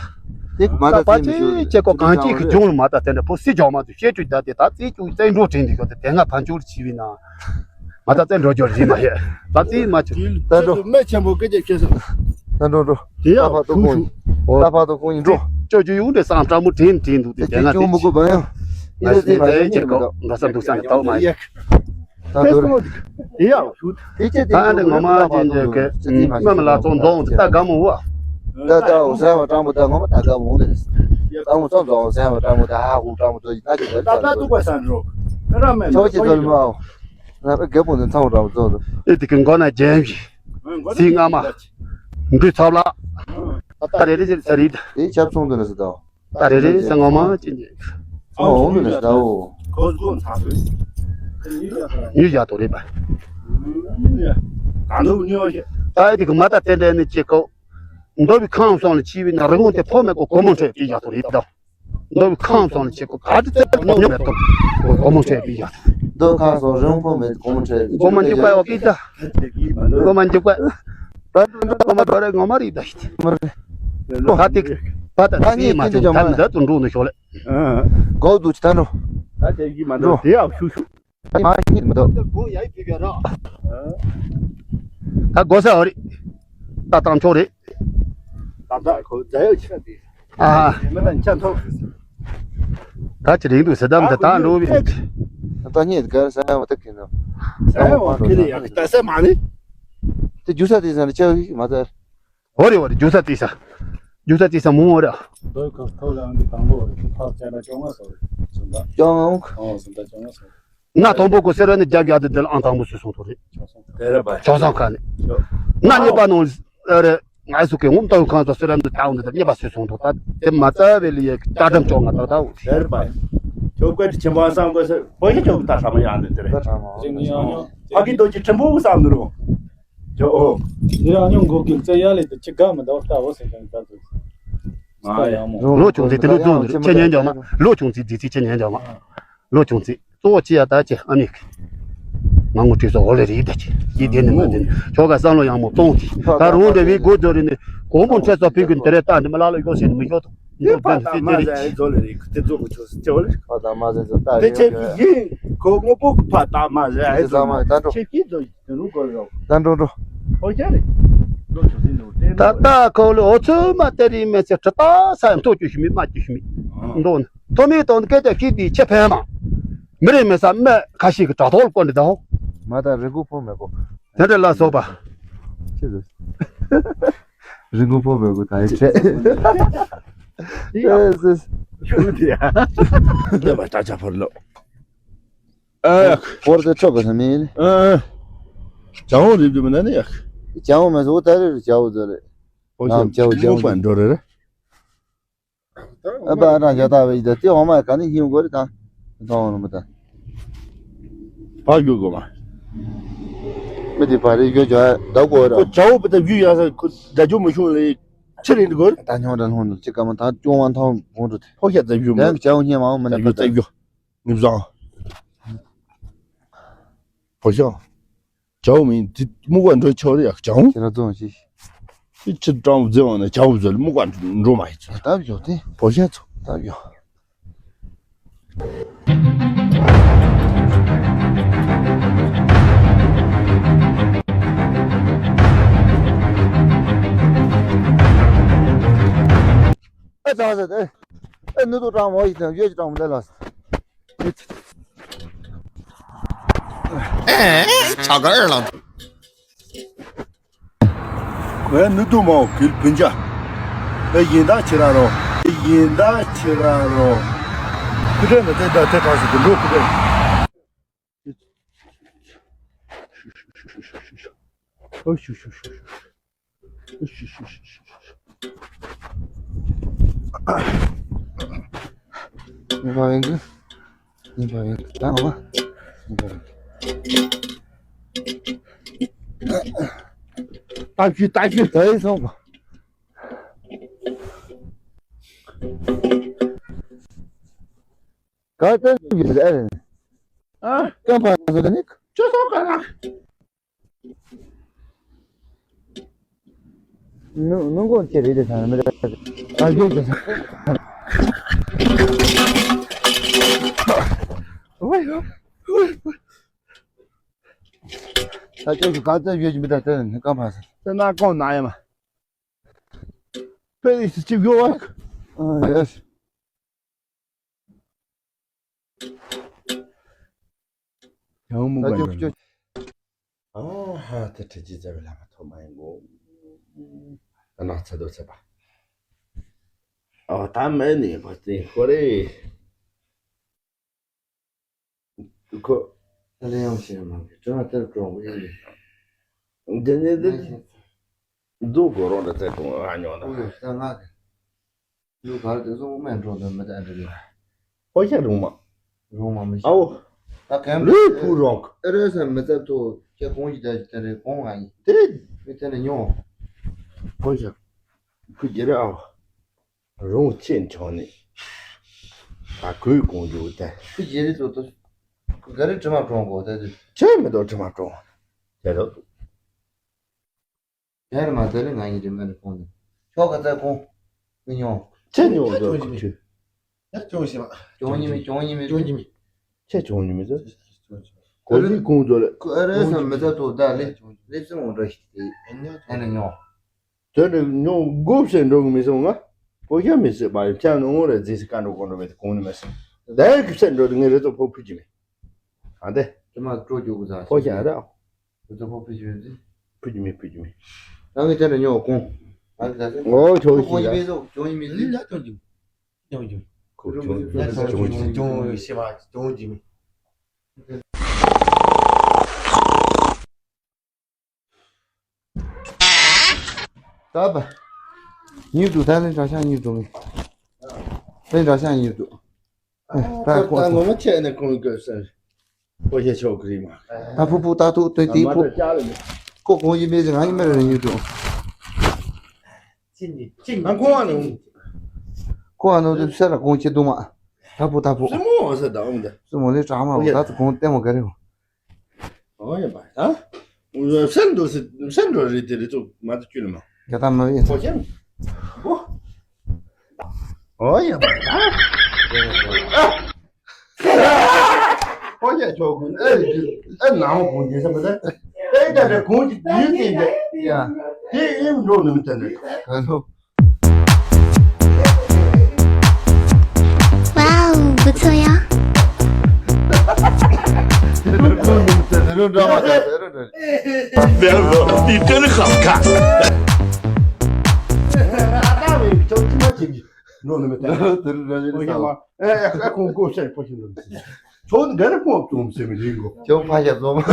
དེ་མ་ད་པ་ཏི་མི་ཆུ། ཅི་ཅེ་ཀོ་གང་ཅི་གི་ཅུང་མ་ད་དེ་འདྲ་པོ་སི་ཇོ་མ་དུ་ཤེ་ཅུ་ད་དེ་ད་ཅི་ཅུ་ཙེ་འགྲོ་དྲིན་དེ་ཤོ་དེ་དེ་ང་ཕན་ཆུ་ཅི་བི་ན། མ་ད་ཙེ་འགྲོ་འགྱོར་ཞིག་མ་ཡོད། ད་ཙི་མ་ཆུ། ད་འགྲོ། མེ་ཆེན་པོ་སྐད་ཆ་བཤད་སོང་། ད་འགྲོ་འགྲོ། དེ་ཡང་ད་ཕ་ཏོ་ཁོང་ཡིན། ད་ཕ་ཏོ་ཁོང་ཡིན་འགྲོ། ཅོ་ཅོ་ཡུང་དེ་སང་ཀྲ་མོ་དྲིན་དྲིན་འདུག་དེ་དེ་ང་ཅུང་མི་དགོས་བ་ཡང་། ཨི་ལེ་དེ་མ་ཡང་ཅེ་ཀོ་འགྲོ་ས་འདུག་ས་ནས་ཐོག་མ་ཡིན། ད་འགྲོ། དེ་ཡང་ཞུ། དེ་ཅེ་དེ་ད་འདི་ངོ་མ་ཅན་ཅེ་གེ་མ་མི་ལ་ཚོ་འདོང་དེ་ད་དགའ་མོ་བ། ད་ད་འོ་ཟེར་བ་ཀྲ་མོ་ད་ངོ་མ་ད་དགའ་མོ་ནས། ད་ངོ་ཚོ་འདོང་ཟེར་བ་ཀྲ་མོ་ད་ཧ་ཧུ་ཀྲ་མོ་ད་ཡིན་ད་ཅི་ད་ད་ད་འདུག་པ་ས་འགྲོ། ཨ་ར་མེ་ཆོག་ཅི་ཚོ་ལ་མ་འོ། ང་པའི་རྒད་པོ་འདི་ཚང་ར་བཙོ་དུ། ཨེ་དེ་གི་མགོ་ན་རྒྱན་བཞི། ཚིག་རྔ་མ། འབྲུ་ཚབ་ལ། ད་རེ་རེ་ཟེར་ས་རེད། དེ་ཆབ་ཚོང་དུ་ནི་ཟེར་དོ། ད་རེ་རེ་ཟེར་ངོ་མ་ཅི་ཉེ། ཨོ་འོང་དུ་ནི་ཟེར་དོ། ཉུ་བཞག་དོ་རེད་པ། ད་ཨེ་དེ་གི་མ་ད་ཏན་ཏན་ནི་ཅི་ཀོ། མདོ་བའི་ཁམས་སོང་ལ་ཆི་བའི་ན་རི་བོང་དེ་ཕོ་མེད་ཀོ་གོ་མོ་འཕྲད་ཅི་བཞག་དོ་རེད་དོ། མདོ་བའི་ཁམས་སོང་ལ་ཆེ་ཁོ་ག་དེ་ཚད་ཉོ་མེད་དོ། སྒོ་མོ་འཕྲད་པའི་ཡ། མདོ་ཁམས་སོང་རི་བོང་ཕོ་མེད་སྒོ་མོ་འཕྲད། སྒོ་མ་འཇུག་པའི་བ་ཀི་ད། སྒོ་མ་འཇུག་པ། སྒོ་མ་རྡོ་རེ་ངོ་མ་རིག་ད་ཤི། ད་དེ་ད་ད་དེ་མ་བྱུང་ད་མི་ད་དུ་འགྲོ་ནི་ཤོག་ལེ། སྒོ་དུ་ཅི་ད་འགྲོ། ད་དེ་ཡི་མ་འགྲོ་དེ་ཡག་ཤུ་ཤུ། མ་ཤི་མི་འདུག་ད་སྒོ་ས་འོ་རེད། ད་དང་ཆོག་རེད། ད་ད་ཁོ་རྫ་ཡོད་ཆ་དེ། ཨ། མི་དང་ཆ་ཐོག་ད་ཅི་རིང་དུ་ཟེར་དམ་དེ་ད་འགྲོ་བའི། ད་ཉིད་གར་ས་ཡང་མ་ཐུག་གིན་ནོ། ཨེ་འོ་ཁེ་རེ་ཡག་གི་ད་ས་མ་ནི། དེ་རྒྱུ་ས་དེ་ས་ནི་ཆགས་ཡིག་མ་ཚར། འོ་རེད་འོ་རེད། རྒྱུ་ས་དེ་ས། རྒྱུ་ས་དེ་ས་མོ་འོ་རེད། འདོད་ཁ་ཐོག་ལ་ཨང་གི་དང་པོ་རེད། ཁ་ཆ་ལ་ཅོ་ང་སོ་རེད། ཟུང་ད་ཅོ་ང་འོང་། ཨོ་ཟུང་ད་ཅོ་ང་སོ་རེད། ན་དང་པོ་གོ་སེ་ར་ནི་རྒྱ་རྒྱ་དེ་དེ་ལ་ཨང་དང་པོ་སུ་སོང་ཐོ་རེད། ཆོག་སོང་དེ་རེད་པ། ཆོག་སོང་ཁ་ནི། ན་གཉིས་པ་ནང་ཨ་རེད། ང་སུ་གི་ངོམ་ཏང་ཁང་དུ་སེ་ར་ནི་ཏང་དེ་དེ་གཉིས་པ་སུ་སོང་ཐོ་ད་དེ་མ་ཙ་བེ་ལི་ཡ་ཀྱ་འགྲམ་ཅོ་ང་ད་ད་འོ་དེ་རེད་པ། ཁྱོད་བཀའ་དྲིན་ཆེན་པོ་བསམ་དགོས་ཟེར་བོད་ཡིག་ཁྱོད་ཀྱི་ད་ཧྲ་མ་ཡང་དེ་དེ་རེད། ཕ་གི་རྡོ་རྗེ་ཁྲིམས་པོ་བསམ་ནུ་རོ། ཇོ་ཨོ། དེ་རང་ཉུང་མགོ་སྐྱིལ་རྩེ་ཡ་ལས་དེ་ཅི་དགའ་མི་འདུག་ལྟ་བུ་ཟེར་ཀྱང་ལྟ་དུས། ཨ་ཡ་མོ། ལོ་ཆུང་ཚེ་དེ་ལོ་རྫོང་དུ་ཆེ་ཉན་ཀྱང་མ། ལོ་ཆུང་ཚེ་དེ་ཚེ་ཆེ་ཉན་ཀྱང་མ། ལོ་ཆུང་ཚེ་གཙོ་བོ་ཅི་ཡ་ད་ཅེ་ཨ་མི་གི། ང་ངོ་ཁྲིད་སོ་འོ་ལེ་རེད་ད་ཅེ་ཡི་དེ་ནི་མ་དེ་ནི་ཆོ་ག་བསམ་བློ་ཡང་མོ་གཏོང་དེ་ད་རུང་དེ་བའི་སྒོ་རྫོ་རེ་ནི་གོང་བུ་འཕྲད་ཚོ་ཕིག་གི་དེ་རེ་ལྟ་འདི་མ་ལ་ལ་ཡོ་ཟེར་ནི་མི་ཡོད་དོ། དེ་ཕ་ད་མ་ཟེར་ཨེ་ཛོ་ལེ་རེད་དེ་ཛོ་གི་ཆོ་སི་ཅེ་བ་ལེ། ཕ་ད་མ་ཟེར་ཛོ་ད་དེ་རེད་ཆེ་ཡོད་གི་ཡིན་ཁོ་ངོ་པོ་གི་ཕ་ད་མ་ཟེར་ཨེ་ཛོ་ད་འགྲོ། ཆེ་ཀི་ཛོ་ཡི་དེ་རུ་གོ་ཡོད། ད་འགྲོ་འགྲོ། ཨོ་ཅེ་རེད། ད་ལྟ་ཁོ་ལོ་ཨོ་ཚོད་མ་དེ་རིང་མེད་ཚེ་ཁྲི་ད་ས་ཡང་ཐོ་རྒྱུ་ཞིག་མེད་མ་རྒྱུ་ཞིག་མེད། འགྲོ་ན་ཐོ་མི་དང་སྐད་ཆ་ཤིག་དེ་ཆེ་ཕན་མ། མི་རེ་མེད་ས་མེད་ཁ་ཤས་ཀྱི་དྲ་ཐོག་ལ་བཀོད་འདི་དང་། མ་ད་རི་གུ་ཕོ་མེད་གོ། དེ་འདྲ་ལ་སོགས་པ། ཆེ་ཟེར། རི་གུ་ཕོ་མེད་གོ་ད་ཡི་ཆེ། ཨེ་ཟེར། ཤུགས་དེ་ཡ། ལེ་མ་ད་ཅ་ཕོར་ལོ། ཨ། ཕོར་དེ་ཆོག་གི་ས་མིན། ཨ། ཅང་བོ་རིབ་རིབ་མིན་ན་ནི་ཡག་ཅང་བོ་མེད་སོ་ད་རེ་རེ་ཅང་བོ་ཟེར་རེད། ཨོ་ཅང་བོ་ཅང་བོ་ཅང་བོ་འགྲོ་རེ་རེ། ཨ་པ་ཨ་རང་ཇ་ད་བེ་ཡི་ད་དེ་འོ་མ་ག་ནི་ཡིན་དགོས་རེད་ད། མཐོང་བ་ནི་མི་ད། ཕ་རྒྱུ་དགོས་མ། མི་དེ་བ་རེ་རྒྱུ་ཇ་ད་དགོས་ར། ཁོ་ཅང་བོ་པ་ད་རྒྱུ་ཡ་ས་ཁོ་ད་རྒྱུ་མི་ཤོང་ལེ། ཕྱིར་རིང་དུ་དགོས་རེད། ད་ཉོ་ད་ལྷོང་དུ་ཅི་ཀ་མ་ད་ཅུང་བ་མཐོང་བོང་དུ་དེ། ཕོ་ཤ་ད་རྒྱུ་མ། ཡང་ཅང་བོ་སྙན་མ་འོ་མི་ད་ནི་རྒྱུ་ད་རྒྱུ། ངེས་བཟང་། བོ་ཤང་། ཇའོ་མིན་དེ་སྨུག་པ་འགྲོ་ཆོག་རེད་ཡ་ཇའོ། ཁྱེད་རང་ཚོ་ཞིག་ཅི་ཀྲང་བུ་ཛེ་བང་ན་ཇའོ་བུ་ཛེ་ལ་སྨུག་པ་འགྲོ་མ་ཡིན་ཚོ། ད་བཞོ་དེ། བོ་ཤང་ཚོ་ད་བཞོ། ཨེ་ཙང་ཟེར་ཏེ། ཨེ་ནུ་ཏོ་ཀྲང་མོ་ཡི་དང་ཡོད་ཀྱི་ཀྲང་མོ་ལས་ལ། ཨེ་ཆ་གར་ལ། ཨེ་ནུ་ཏོ་མོ་གིལ་བུན་ཅ། ཨེ་ཡིན་ད་ཁྱེད་ར་རོ། ཨེ་ཡིན་ད་ཁྱེད་ར་རོ། ཁུ་ཏྲེ་ནི་ཏེ་ད་ཏེ་ག་སི་དུ་འགྲོ་ཁུ་ཏྲེ། ཨོ་ཤུ་ཤུ་ཤུ་ཤུ་ཤུ། ཨོ་ཤུ་ཤུ་ཤུ་ཤུ་ཤུ། ཉི་མ་ཡིན་གི། ཉི་མ་ཡིན་གི། ད་ཨ་མ། ཉི་མ་ཡིན་གི། ཏ་ཤུ་ཏ་ཤུ། ད་ཡིན་སོང་གོ། ག་ཏེ་ཡོད་ཨེ། ཨ། ཀམ་པ་ཟེར་ནི། ཅོ་སོ་ག་ལ། ནུ་ནུ་གོ་ཅེ་རེད་དེ་ས་མི་རེད། ཨ་ཡོད་དེ་ས། ཝེ་ཝེ། ད་ཅོ་ག་ཏེ་ཡོད་མི་ད་ཏེ་ནི་ཀམ་པ་ཟེར། ཏེ་ན་ཀོང་ན་ཡ་མ། ཕེ་རི་སི་ཅིག་ཡོད་བ། ཨ་ཡེས། ཡང་མུ་ད་ག་ཅོ་ཅོ། ཨ་ཧ་ད་ཁྲི་ཅི་ཙེ་བའི་ལ་མ་ཐོ་མ་ཡིན་གོ། ཨ་ན་ཚ་དོ་ཚ་པ། ཨ་ད་མེ་ནི་པ་ཏི་ཁོ་རེ། ཁོ། ད་ལེ་ཡང་ཤེས་མ་གི་དྲི་མ་དེར་གྲོང་པོ་ཡིན་གི། འདི་ནི་འདི། འདུག་གོ་རོང་འདྲ་ཚེ་གྲོང་ཨ་ཉོ་ན། ཨོ་ཡོ་ད་ང་གི། ལུ་གར་དེ་སོང་སྨན་གྲོང་དུ་མི་ད་འདྲ་གི། ཧོ་ཤ་རུང་མ། རུང་མ་མི་ཤེས། ཨའོ། ད་གན་ལུས་ཕུག་རོག་ཨེ་རེ་ས་མི་ཚབ་ཐོ་ཁྱེད་གོང་གི་ད་ཅི་དེ་རེ་གོང་ང་ཡིན། དེ། མི་དེ་ནི་ཉོ། ཧོ་ཤ། ཁུ་རྒྱལ་རེ་ཨའོ། རོང་ཆེན་ཆོང་ནི། ད་ཁོའི་གོང་རྒྱུ་དེ། ཁུ་རྒྱལ་རེ་ཚོ་ཏོ། ཁུ་ག་རེ་དྲི་མ་གྲོང་གོ་དེ་དེ། ཆེ་མི་དོ་དྲི་མ་གྲོང་། དེ་རོ། དེར་མ་དེ་རིང་ང་ཡི་རིན་མེད་ལ་ཕོངས་ནས། ཁྱོ་ག་ཚད་ཁོང་། མི་ཉོ། ཁྱེད་ཉོ་འདོད་ཁོ་ཁྱོད། ཡ་ཅུང་ཞིག་མ། ཅུང་ཉི་མི་ཅུང་ཉི་མི་ཅུང་ཉི་མི། ཁྱེད་ཅུང་ཉི་མི་ཚོད། གོ་ལི་ཀུང་ཚོད་ལ། ཁོ་ཨ་རེ་སམ་མི་ཚད་ཐོག་ད་ལེ། ལེབ་སེ་འོང་འདྲ་ཞིག་དེ། ཨེ་ནས་ཉོ། དོན་དུ་ཉོ་དགོས་ཟེར་འགྲོ་གི་མི་སོང་ང་། ཕོ་ཤ་མི་སྲིད་པ་ཡོད་ཁྱེད་ནི་འོང་རེ་རྫི་སི་ཀ་འགྲོ་གོ་འགྲོ་མེད་དེ་གོང་ནི་མ་སྲིད། ད་ཡ་གི་སེ་འགྲོ་དེ་ངའི་རེ་ཙོ་ཕོ་ཕུད་ཀྱི་མེད། ཨ་དེ། དེ་མ་སྤྲོ་རྒྱུ་གི་ཟ། ཕོ་ཤ་ར། དེ་ཚོ་ཕོ་ཕུ་ཞུ་ཡོད་ཟེར། ཕུ་རྒྱུ་མེད། ཕུ་རྒྱུ་མེད། རང་གི་དེ་འདྲ་ཉོ་གོང་། ཨ་ལ་ཟེར། ཨོ་ཁྱོད་ཀྱི་ཞིག་ཡ། ཁོང་ཡིན་མིན་ཟོ། ཁྱོད་ཡིན་མིན་ཟོ། ལ་ཁྱོད་ཀྱི། ཁྱོད་ཀྱི། ཁོ་ཁྱོད་ཀྱི། ཁྱོད་ཀྱི། ཁྱོད་ཀྱི་ཞེས་པ་ཁྱོད་ཀྱི་མིན། ད་བ། ཉིད་དུ་ད་ལན་དྲ་ཤག་ཉིད་དུ་མི། ལན་དྲ་ཤག་ཉིད་དུ། ད་ད་ཁོ་ད་ངོ་མ་ཆད་ནས་ཁོང་གི་སར། ཁོ་ཤེས་ཆོག་གི་རེད་མ། ད་ཕུ་ཕུ་ད་ཐུག་ཏུ་དེ་ཕུ། ཁོ་ཁོང་ཡིན་མེད་ཟེར། ང་ཡིན་མེད་རེད་ཉིད་དུ། ང་ཁོང་བ་ནང་། ཁོ་ཨ་ནོ་དེ་སེ་ལ་ཁོང་ཆེ་དུ་མ། ད་ཕུ་ད་ཕུ། སེ་མོ་བ་སེ་ད་འོང་ད། སེ་མོ་ལས་གྲགས་མ་འོ་ད་ཚོ་ཁོང་ལྟད་མོ་ག་རེ་འོང་། ཨོ་ཡ་པ། ཨ། སེམས་འགྲོ་སེ་སེམས་འགྲོ་རེད་དེ་རེད་ཚོ་མ་ཏི་ཅུ་ལ་མ། རྒྱ་ཐག་མ་བས། ཨོ་ཡ་པ། ཨོ་ཡ་ཆོག་གུན་ཨེ་ཨེ་ནང་གུན་རྒྱལ་ས་མ་ད་ཨེ་ད་རེ་གུན་གྱི་ཡུལ་ཏེ་འདྲ། ཡ། དེ་ཨེ་འགྲོ་ནུས་ཏེ་འདྲ། ག་ཚོ། Wow, 不错呀。 དེ་རུ་འགྲོ་མ་ཐག་དེ་རུ་འགྲོ། དེ་རུ་འགྲོ། དེ་དེ་ནི་ཁ་ཁ། ཨ་ད་བའི་ཁྱོད་ཅི་མ་བྱེད་ཀྱི་འགྲོ་ནི་མེད་དེ། དེ་རུ་འགྲོ་ཡིན་ས། ཨེ་ཨེ་ཁོང་ཀོ་ཤ་ཕོ་ཤིན་འགྲོ་ནི། ཁྱོད་འདི་རུ་ཁོང་བཙོང་སེ་མི་རིང་གོ། ཁྱོད་ཕ་ཤ་བཙོང་།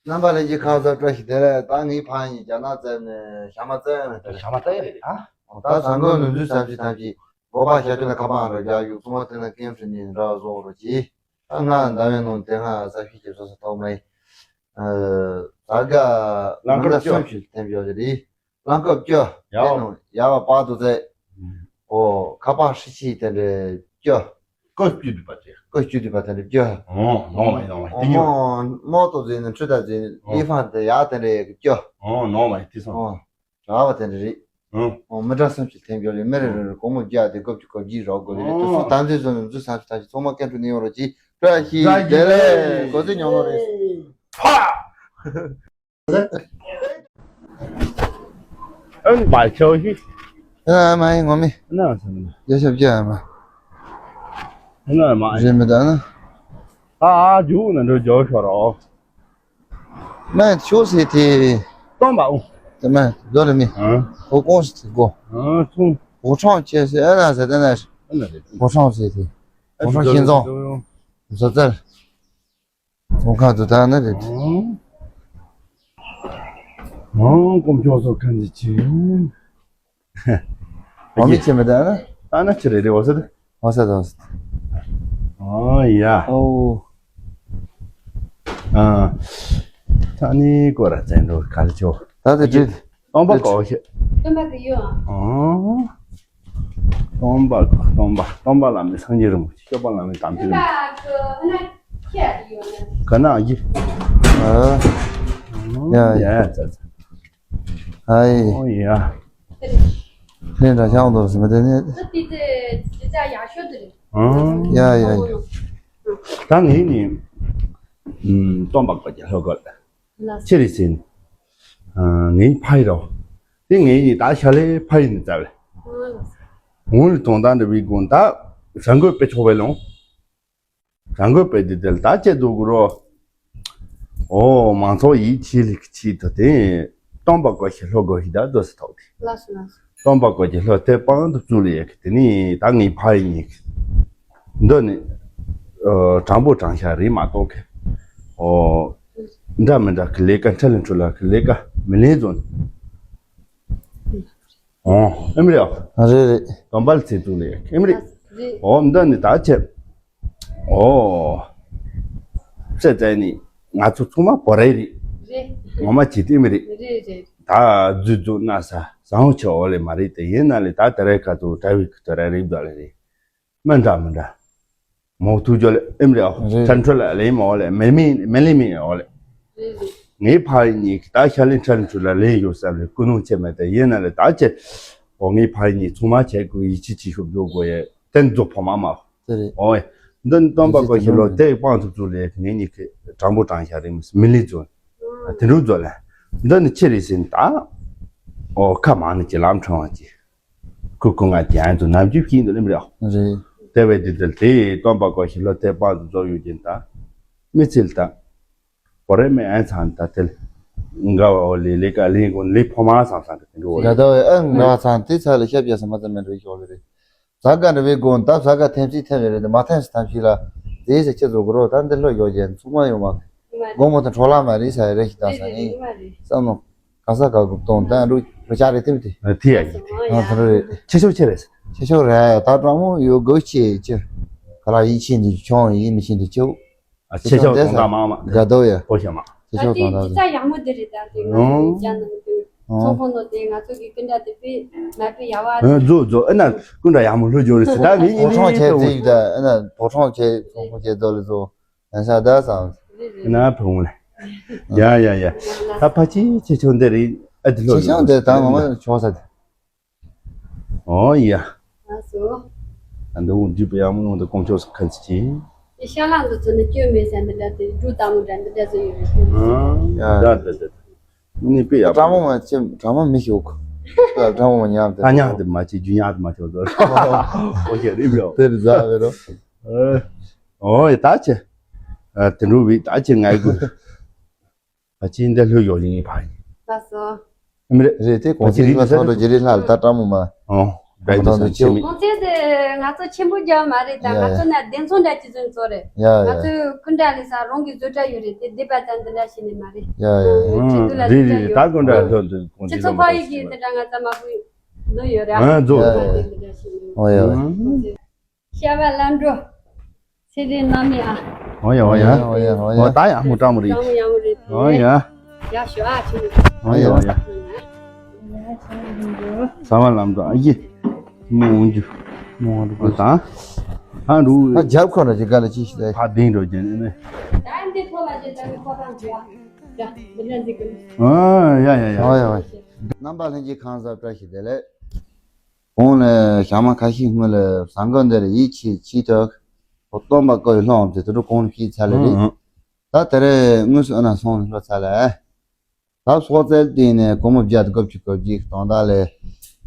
རྣམ་པ་ལྷན་རྒྱས་ཁམས་བཟང་། བཀྲ་ཤིས་བདེ་ལེགས། ད་ངའི་ཕ་ཡིན། རྒྱ་ནག་བཙལ་ནས་ཞྭ་མ་བཙལ་ཡོད་ནས་དེ་རེད། ཞྭ་མ་བཙལ་ཡོད་རེད་ཨ། ད་བཟང་གོ་ནོར་འཛུལ་བསམ་ཤེས་ཐམས་ཅད། འབོ་བ་ཞྭ་ཁྱོད་ལ་ཁ་པང་ར་རྒྱག་ཡུག་ཚོང་བ་དེ་ན་ཀེམ་ཧྲི་ནི་འདྲ་བཟོ་རོ་གྱིས། ད་ང་ཟླ་བའི་ནང་དེ་སྔ་ས་ཕྱི་ཀྱི་བཟོ་ས་ཐོག་མ་ཡིན། ཟ་ག་ལང་ཀར་བཅོ་བསམ་ཤེས་ཐེམ་ཡོད་རེད། རླངས་ཀ་བཅུ། ཡའོ། དེ་ནང་ཡ་བ་པ་དུ་ཚེ། ཨོ་ཁ་པར་ཧྲི་ཆི་དེ་འདྲའི་བཅུ། ཀོ་བཅུ་དུ་པ་དེ། ཀོ་བཅུ་དུ་པ་དེ་འདྲའི་བཅུ། ཨོ་ནོ་མ་ནོ་མ་དེ་ཉོ། ཨོ་མོ་ཏོ་ཟེར་ནས་ཁྲུ་ད་ཟེར་ནས་ལི་ཧྥང་དེ་ཡག་དེ་འདྲའི་བཅུ། ཨོ་ནོ་མ་དེ་སོང་། ཨོ་ར་བ་དེ་འདྲ་རེད། ཨོ་མི་འདྲ་བསམ་ཞིག་ཐེམ་ཡོད་རེད། མི་རེ་རེ་རེ་སྒོར་མོ་བརྒྱ་དེ་ཀོ་བཅུ་ཀོ་བརྒྱད་རོགས་དགོས་རེད། དེ་ཚོ་ད་འདི་ཚོ་ནས་འཛུལ་ས་ཞིག་ད་ཞིག་ཚང་མ་སྐད་འཕྲོ་ནས་ཡོང་རོགས་གྱིས། བཀྲ་ཤིས་བདེ་ལེགས། གོ་ཚེ་ཉོ་ནོ་རེད། ཕ། ཨན་པ་ཆོ་ཤི། ཨ་མ་ཡི་ངོ་མི། ན་སམ་ན། ཡ་ཤབ་ཀྱ་མ། ན་མ། རེ་མི་ད་ན། ཨ་ཨ་ཇུ་ན་འགྲོ་ཇོ་ཤོ་རོ། མ་ཆོ་སི་ཏི། སྟོན་པ་འོ། དེ་མ་རྡོ་རེ་མི། ཨ། ཧོ་ཀོང་སི་ཏི་གོ། ཨ་ཚུང་། ཧོ་ཁྲང་ཆེ་སི་ཨ་ན་ཟེར་ཏེ་ན། ཨ་ན་རེ། ཧོ་ཁྲང་སི་ཏི། ཧོ་ཁྲང་ཤིན་ཙོང་། ཟོ་ཙལ། ཚོང་ཁང་དུ་ད་ནི་རེད། ཨང་། ཀོམ་ཆོག་སོ་ཁན་ཅི་ཆི། འོ་མི་ཆེ་མི་ད་ན། ད་ན་ཆི་རེད་རེད་འོ་ས་ད། འོ་ས་ད་འོ་ས་ད། ཨོ་ཡ། ཨོ། ཨ། ད་ནི་ཀོ་ར་ཙན་འགྲོ་གལ་ཆོ། ད་དེ་དྲིལ། སྟོན་པ་གོ་ཤེས། སྟོན་པ་གི་ཡོད་ཨ། ཨང་། སྟོན་པ་གོ་སྟོན་པ་སྟོན་པ་བླ་མེད་སངས་རྒྱས་རིན་པོ་ཆེ། སྟོན་པ་བླ་མེད་དམ་ཆོས་རིན་པོ་ཆེ། སྟོན་པ་གི་ཨ་ན་ཁྱེད་ཡོད་ན། ག་ན་ཡི། ཨ། ཡ་ཡ། ཡ་ཙ་ཙ། ཨའི། ཨོ་ཡ། ལན་འདྲ་ཤང་དོ་སི་མ་དེ་ནི། ཨ། ཡ་ཡ་ཡ། ད་ངས་ནི། ཨུམ། སྟོན་པ་གོ་ཀྱི་ལྷོ་གོ་ལ། ལགས། ཅི་རེད་ཟེར་ན། ཨ། ངའི་ཕ་ཡི་རོ། དེ་ངའི་ཡི་ད་ཤ་ལའི་ཕ་ཡི་ནི་ཙ་བས། ཨ་ལགས། འོང་ལི་དོང་དང་འདྲ་བའི་དགོན་ད་རང་གོས་དཔེ་ཆོག་པའི་ལོང་། རང་གོས་དཔེ་དེ་དེ་ལ་ད་ཅེ་འདུག་གི་རོ། ཨོ་མང་ཚོགས་ཡིད་ཆེས་ལེགས་ཆེས་ད་དེ། སྟོན་པ་གོ་ཤེས་ལྷོ་གོ་ཤེས་ད་དོ་སི་ཐོག་དེ། ལགས་སོ་ལགས་སོ། སྟོན་པ་གོ་ཤེས་ལྷོ་དེ་པང་དུ་བཙུགས་ལ་ཡ་གི་དེ་ནི་ད་ངའི་ཕ་ཡི་ཉིད་གི། འདི་ནི། ཨ། དྲང་པོ་དྲང་བཞག་རེད་མ་གཏོགས་གི། ཨོ། འདྲ་མི་འདྲ་གི་ལས་ཀ་འཕྲལ་འཕྲུལ་ལ་གི་ལས་ཀ་མི་ལེན་ཚོ་ནི། ཨོ། ཨེ་མི་རེད་ཨ། རེད་རེད། དོམ་པལ་ཚེ་ཐུག་ལས་ཨེ་མི་རེད། རེད། ཨོ་འདི་ནི་ད་ཆེ། ཨོ། ཚེ་ཙེ་ནི་ང་ཚོ་ཚང་མ་བོ་རེ་རེད། རེད། ངོ་མ་བྱེད་དེ་མི་རེད། རེད་རེད། ད་རྫུ་རྫུ་ན་ས་ཟང་ཆེ་འོ་ལེ་མ་རེད་དེ་ཡིན་ན་ལེ་ད་དེ་རེ་ཁ་ཐུག་དྲ་བའི་ཁུ་ཐུག་རེ་རེད་དོ་ལེ་རེད། མི་འདྲ་མི་འདྲ། མོ་ཐུག་ཅོ་ལེ་ཨེམ་རེ་ཨོ། རེད། ཁྲན་ཁྲོད་ལ་ལེ་མ་ཨོ་ལེ་མེ་མེ་མེ་ལེ་མེ་ཨོ་ལེ། རེད་རེད། ངའི་ཕ་ཡི་ཉིད་ཀྱི་ད་ཤ་ལེ་ཁྲན་ཁྲོད་ལ་ལེ་ཡོད་ས་ལེ་ཀུན་སློང་ཆེ་མེད་དེ་ཡིན་ན་ལེ་ད་ཆེ། ཨོ་ངའི་ཕ་ཡི་ཉིད་ཚང་མ་ཆེ་ཀུ་ཡི་ཆི་ཆི་ཤོབ་ཇོ་གོ་ཡེ་དེན་རྫོ་ཕོ་མ་མ། དེ་རེད། ཨོ་ཡེ། འདི་ནི་སྟོན་པ་གོ་ཤེས་ལོ་དེ་སྤང་ཐུབ་ཚུལ་ལེ་ངའི་ཉིད་ཀྱི་དྲང་པོ་དྲང་ཤ་རེད་མི་ལི་ཛོ། དེ་འདྲ་ཛོ་ལེ། འདི་ནི་ཆི་རེད་ཟེར་ན་ད། ཨོ་ཁ་མང་ནི་ཀྱི་ལམ་ཕྲེང་བ་ཀྱི། ཁུ་ཁུ་ང་དེ་ཨན་དུ་ནམ་རྒྱུན་ཤིན་ཏུ་ལེམ་རེད། རེད། དེ་བས་དེ་དེ་དེ་སྟོན་པ་གོ་ཞིག་ལོ་དེ་པང་དུ་རྫོགས་ཡོད་ཀྱིན་ད། མི་ཚིལ་ད། བོ་རེ་མེ་ཨན་ཚང་ད་དེ་ལ། འགའ་བ་འོ་ལི་ལི་ཀ་ལི་གོ་ལི་ཕོ་མ་སང་སང་གི་དེ་འགྲོ་བ་རེད། ད་ཨ་ང་ཚང་དེ་ཚ་ལ་ཤ་བྱ་ས་མ་ཚ་མེད་འགྲོ་ཤོག་ལི་རེད། ཟ་ག་འདྲ་བའི་དགོན་ད་ཟ་ག་ཐེམ་སི་ཐེམ་རེ་རེ་ད་མ་ཐེམ་སི་ཐམ་ཤི་ལ། དེ་ཟེ་ཁྱེད་ཚོ་གོ་རོ་ད་འདི་ལྷོ་ཡོ་ཅན་ཚུགས་མ་ཡོང་མ། དགོང་མོ་དང་འཕྲོ་ལ་མ་རེད་ས་རེ་ཞིག་ད་ས་ཡིན་བསམ་ནོ། ག་ས་ག་གུ་གཏོང་ད་རུ་རུ་ཆ་རེ་ཐེམ་དེ། ཨ་དེ་ཡ་ཡིན་དེ། ཨ་ད་རུ་རེད། ཆེ་ཤོས་ཆེ་རེད། ཆེ་ཤོས་རེད་ད་ཀྲང་མོ་ཡོ་གོ་ཆེ་ཆེ། ག་ལ་ཡིན་ཆེ་འདི་ཆུང་ཡིན་མི་ཆེ་འདི་ཆེ། ཨ་ཆེ་ཤོས་དོན་དག་མང་མ་དགའ་དོ་ཡ། ཨོ་ཤ་མ། ཆེ་ཤོས་དོན་དག་ད་དེ་ཡག་མོ་དེ་རེད་ད་དེ་ང་ཚོ་ཡང་ནང་དུ་ཚོང་ཁང་ནང་དེ་ང་ཚོ་གི་ཀུན་འདྲ་དེ་དཔེ་མ་དཔེ་ཡག་བ། ཨ་རྫོ་རྫོ་ཨ་ན་ཀུན་འདྲ་ཡག་མོ་ལྷོ་ཇོ་རེད་ཟེར་ད་ངས་ངས་ངས་ངས་ཏོ། ཨ་ན་ཕོ་ཁྲོང་ཆེ་ཚོང་ཁང་ཆེ་རྫོ་ལ་རྫོ་ཡང་ས་ད་སང་། ན་ཕུང་ལ། ཡ་ཡ་ཡ། ད་ཕ་ཆི་ཆེ་ཆུང་འདི་རེད། ཨ་དེ་ལྷོ་ཆེ་ཆུང་འདི་ད་ངོ་མ་ཆོག་ས་དེ། ཨོ་ཡ། ལགས་སོ། ཨ་འདི་འོ་འདི་པའི་ཨ་མོ་འོ་འདི་ཀོང་ཆོག་ས་ཁ་ཚི་ཅི། དེ་ཤ་ལག་འདི་ཚོ་ནི་སྐྱོན་མེད་ཟེར་འདི་འདྲ་དེ་འབྲུ་དྭངས་མོ་འདྲ་འདི་འདྲ་ཚོ་ཡོད་རེད། ཨ་ཡ། ད་ད་ད་ད། མི་ནི་པའི་ཨ་ཀྲ་མོ་མ་ཅི་ཀྲ་མོ་མི་ཤོག་ཀྲ་མོ་མ་ཉམས་ཏེ། ད་ཉག་དེ་མ་ཅི་རྒྱུ་ཉག་དེ་མ་ཆོག་ཟེར། ཨོ་ཡ་རིབ་ཡོ། དེ་རི་ཟ་བེ་རོ། ཨོ་ཡ་ད་ཅི། ཨ་དེ་འགྲོ་བི་ད་ཅི་ངའི་གུ། ཕ་ཆེན་འདི་ལྷོད་ཡོད་ཡིན་ཕ་ཡིན། ལགས་སོ། ཨ་མི་རེད། རེད་དེ་གོང་ཚེ་ལ་ཐོག་ཏུ་ཇི་རི་ལྷ་ལ་ད་ཀྲ་མོ་མ། ཨོ། བྲལ་དུ་སང་ཆེ་མི། གོང་ཚེ་དེ་ང་ཚོ་ཆེན་པོ་རྒྱབ་མ་རེད་ད། ཡ་ང་ཡ། ཚོ་ན་བདེན་འཚོང་འདྲ་ཅི་ཚོད་ཚོ་རེད། ཡ་ཡ། ང་ཚོ་ཀུན་འདྲ་ལས་ས་རོང་གི་བཟོ་གྲྭ་ཡོད་རེད་དེ་སྡེ་པ་ཙམ་འདི་འདྲ་ཞིག་ནས་མ་རེད། ཡ་ཡ། ཨོ་ཁྲི་འདུ་ལ་རེད་རེད་རེད། ད་ཀུན་འདྲ་ལྷོད་དུ་གོང་ཚེ་ཚོ་ཕ་ཡི་གི་འདི་འདྲ་ང་ཚ་མ་བུ་འདི་ཡོད་རེད། ཨ་ཛོ་ཛོ། འདི་འདྲ་ཞིག་ནས། ཨོ་ཡ་ཡ། ཤ་བ་ལམ་འགྲོ། ཚེ་རིང་རྣམ་གཉིས་ཨ། ཨོ་ཡ་ཨོ་ཡ། ཨོ་ཡ་ཨོ་ཡ། ཨོ་ད་ཡ་མོ་ཀྲ་མོ་རེད། ཀྲ་མོ་ཡ་མོ་རེད། ཨོ་ཡ། ཡ་ཤོ་ཨ་ཆུ། ཨོ་ཡ་ཨོ་ཡ། ཚ་བ་ལམ་འགྲོ་ཨ་ཡེ། མོ་འོང་རྒྱུ། མོ་འོང་རྒྱུ་ད། ཧ་འགྲོ། ཨ་རྒྱབ་ཁོ་ན་ཅི་ག་ལ་ཅི་ཤི་ད། ཕ་དེང་འགྲོ་རྒྱུ་ནི་ནི། ད་འདི་ཐོ་ལ་ཅི་ད་ནི་ཁོ་རང་རྒྱུ་ཨ། ཡ་འདི་འདྲ་འདི་ཀུན། ཨོ་ཡ་ཡ་ཡ། ཨོ་ཡ་ཨོ་ཡ། རྣམ་པ་ལྷན་རྒྱས་གང་ཟག་བཀྲ་ཤིས་བདེ་ལེགས། གོང་ལ་ཞག་མ་ཁ་ཤས་སྔོན་ལ་ཟངས་དཀར་འདིར་ཡིད་ཆེས་ཆེས་ཐོག་སྟོན་པ་བཀའ་ཡི་ལྷུང་དེ་དུ་གོང་ལ་ཤེས་ཚར་ལེ་རེད། ད་དེ་རེས་དངོས་སུ་ཨ་ན་སོང་ལྷོ་ཚར་ལ། ད་སོག་རྩལ་སྟེང་ནས་སྒོར་མོ་བརྒྱ་དང་དགུ་བཅུ་གོ་བརྒྱད་དང་ད་ལས་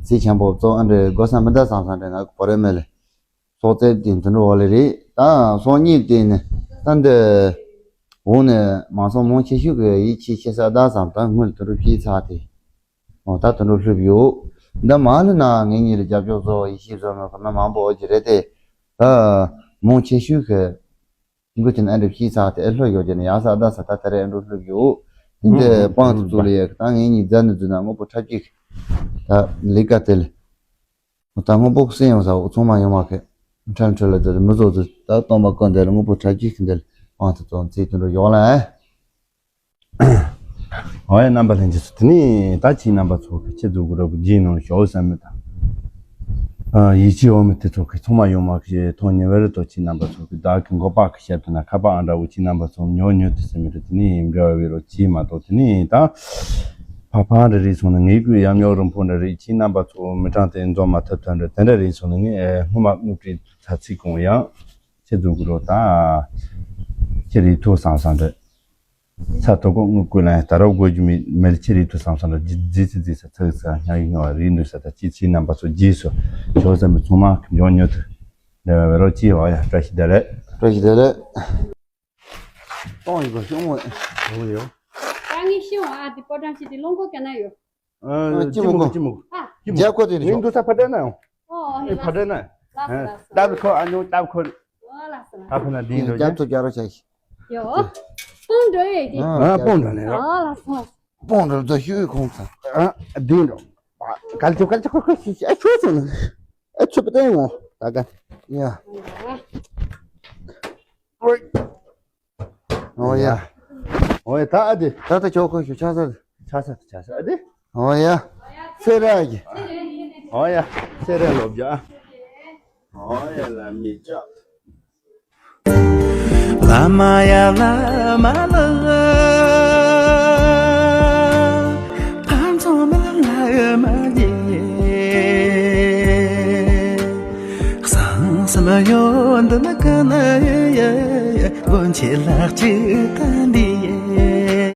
ཚེ་ཆེན་པོ་གཙོ་ཨ་འདྲེ་དགོས་ས་མི་འདའ་བསམ་བསམ་འདྲེ་ང་གོ་རེ་མེད་ལེ། སོག་རྩལ་སྟེང་དུ་འགྲོ་བ་ལེ་རེད། ད་སོག་གཉིས་སྟེང་ནས་ད་འདི་འོང་ནས་མང་ཚོགས་མང་ཆེ་ཤོས་ཀྱི་ཡིད་ཆེས་ཆེ་ས་འདའ་བསམ་ད་སྔོན་དུ་འགྲོ་ཤེས་ཚར་དེ། འོ་ད་དུ་འགྲོ་ལྷོད་ཡོད། འདི་མ་ལྷོད་ན་ངེད་གཉིས་ལ་རྒྱབ་སྐྱོར་བཟོ་ཡིད་ཆེས་བཟོ་མི་ཁོ་ན་མང་པོ་འོ་ཅི་རེད་དེ། ད་མང་ཆེ་ཤོས་ཀྱི་འགུལ་དེ་ནི་ཨ་འདྲ་ཤེས་ཚར་དེ་ཨེ་ལྷོད་ཡོད་ཀྱི་ནི་ཡག་ས་ད་ས་ད་ད་རེ་ཨ་འགྲོ་ལྷོད་ཡོད། དེ་འདི་སྤང་དུ་བཙུགས་ལ་ཡོད་ད་ངེད་གཉིས་རྫ་ནི་རྫུ་ན་དངོས་པོ་འཁྲབ་ཅིག་ད་ལི་ཀ་དེ་ལ། ད་དངོས་པོ་སེམས་ཡོང་ས་འོ་ཚང་མ་ཡོང་མ་ཁེ། ཁྲལ་ཁྲལ་ལ་དེ་མི་བཟོ་དུ་ད་སྟོན་པ་ཀུན་དེ་ལ་དངོས་པོ་འཁྲབ་ཅིག་འདི་ལ་སྤང་དུ་བཙུགས་ཚེ་དུ་འགྲོ་ཡོད་ལ། ཨོ་ཡ་རྣམ་པ་ལྷན་རྒྱས་ཚོ་དེ་ནས་ད་ཁྱེད་རྣམ་པ་ཚོ་གི་ཁྱེད་ཚོ་གི་རོགས་ཀྱི་རྗེས་ནང་ཞོག་བསམ་མེད་དང་། ཡིད་ཆེས་འོ་མི་དེ་ཚོ་གི་ཚང་མ་ཡོང་མ་གི་ཐོག་ཉེ་བར་དུ་ཁྱེད་རྣམ་པ་ཚོ་གི་བདག་གི་མགོ་པག་གི་ཞབས་ཏུ་ན་ཁ་པག་ཨ་འདྲ་བོ་ཁྱེད་རྣམ་པ་ཚོ་ཉོ་ཉོ་དེ་སེམས་མེད་དུ་དེ་ནས་འབྲེལ་བ་བའི་རོགས་ཅིས་མ་གཏོགས་དེ་ནས་ད་ཕ་ཕ་འདྲ་རེད་སོང་ན་ངའི་གུས་ཡམ་ཡོག་རིན་པོ་འདྲ་རེད་ཁྱེད་རྣམ་པ་ཚོ་མི་གྲངས་དེ་འཛོམས་མ་ཐུབ་ཐུབ་འདྲ་དེ་འདྲ་རེད་སོང་ན་ངས་སྔོན་མ་དངུལ་སྤྲད་ཚ་ཚིག་གོང་ཡང་ཁྱེད་ཚོ་གི་རོགས་ད་ཁྱེད་རེད་ཐུག་སང་སང་འདྲ། ས་ཐོག་གོ་དངུལ་བསྐུར་ལ་ཡང་ད་རོགས་དགོས་རྒྱུ་མེད་མེད་ལ་ཁྱེད་རེད་དུ་བསམ་བསམ་ལ་རྫི་རྫི་རྫི་ས་ཚ་ས་ཉག་ཡིན་ཡོད་རེད་འདུག་ས་ད་ཅི་ཚེ་རྣམ་པ་ཚོ་རྗེས་སུ་ཞོགས་ཟ་མི་ཚང་མ་མགྱོགས་མྱུར་དུ་འདྲ་བའི་རོགས་ཅི་ཡོད་ཡ་བཀྲ་ཤིས་བདེ་ལེགས། བཀྲ་ཤིས་བདེ་ལེགས། གཏོང་ཡིན་པ་ཤོག་མོ་འོང་ཡོད། ད་ངས་ཤེས་འོང་ཨ་དེ་པོ་ཀྲང་ཞིག་དེ་ལོང་གོ་ག་ན་ཡོད། ཅི་མོ་གོ་ཅི་མོ་གོ་ཅི་མོ་རྒྱ་ཁོ་དེ་ནི་ངས་འདུག་ས་ཕ་དྲན་ན་ཡོང་། ཨོ་ཨེ་ཕ་དྲན་ན། ལགས་སོ་ལགས་སོ། ལྟ་ཁོ་ཨ་ཉོ་ལྟ་ཁོ། ཨོ་ལགས་སོ་ལགས་སོ། ད་ཕ་ན་དེ་འགྲོ་རྒྱ་ཐོ་རྒྱ་རོ་ཆ་ཤི། ཡོ། སྤུངས་འགྲོ་ཡོད་ཀྱི། ཨ་སྤུངས་འགྲོ་ནས་རོ། ཨོ་ལགས་སོ་ལགས་སོ། སྤུངས་འགྲོ་ད་ཤུའི་ཁོང་ཚ། ཨ་དེ་འགྲོ། གལ་ཆེ་གལ་ཆེ་ཁོ་ཁོ་ཤི་ཤི་ཨ་ཆོས་ཚོ་ནི། ཨ་ཆོས་པ་ཏན་ཡོང་ད་ག་ཡ། ཨོ་ཡ། ཨོ་ཡ་ད་ཨ་དེ། ད་ད་ཆོག་ཁོ་ཤུ་ཆ་ས། ཆ་ས་ཆ་ས་ཨ་དེ། ཨོ་ཡ། སེ་ར་གི། ཨོ་ཡ་སེ་ར་ལོབ་ཇ། ཨོ་ཡ་ལ་མི་ཅག་བླ་མ་ཡ་བླ་མ་ལ། ཕན་ཚུན་མི་ལ་མ་ཡེ། གསང་སེམས་ཡོད་འདི་ན་ག་ན་ཡེ། སྒོ་འབྱེད་ལག་གཅིག་ད་འདི།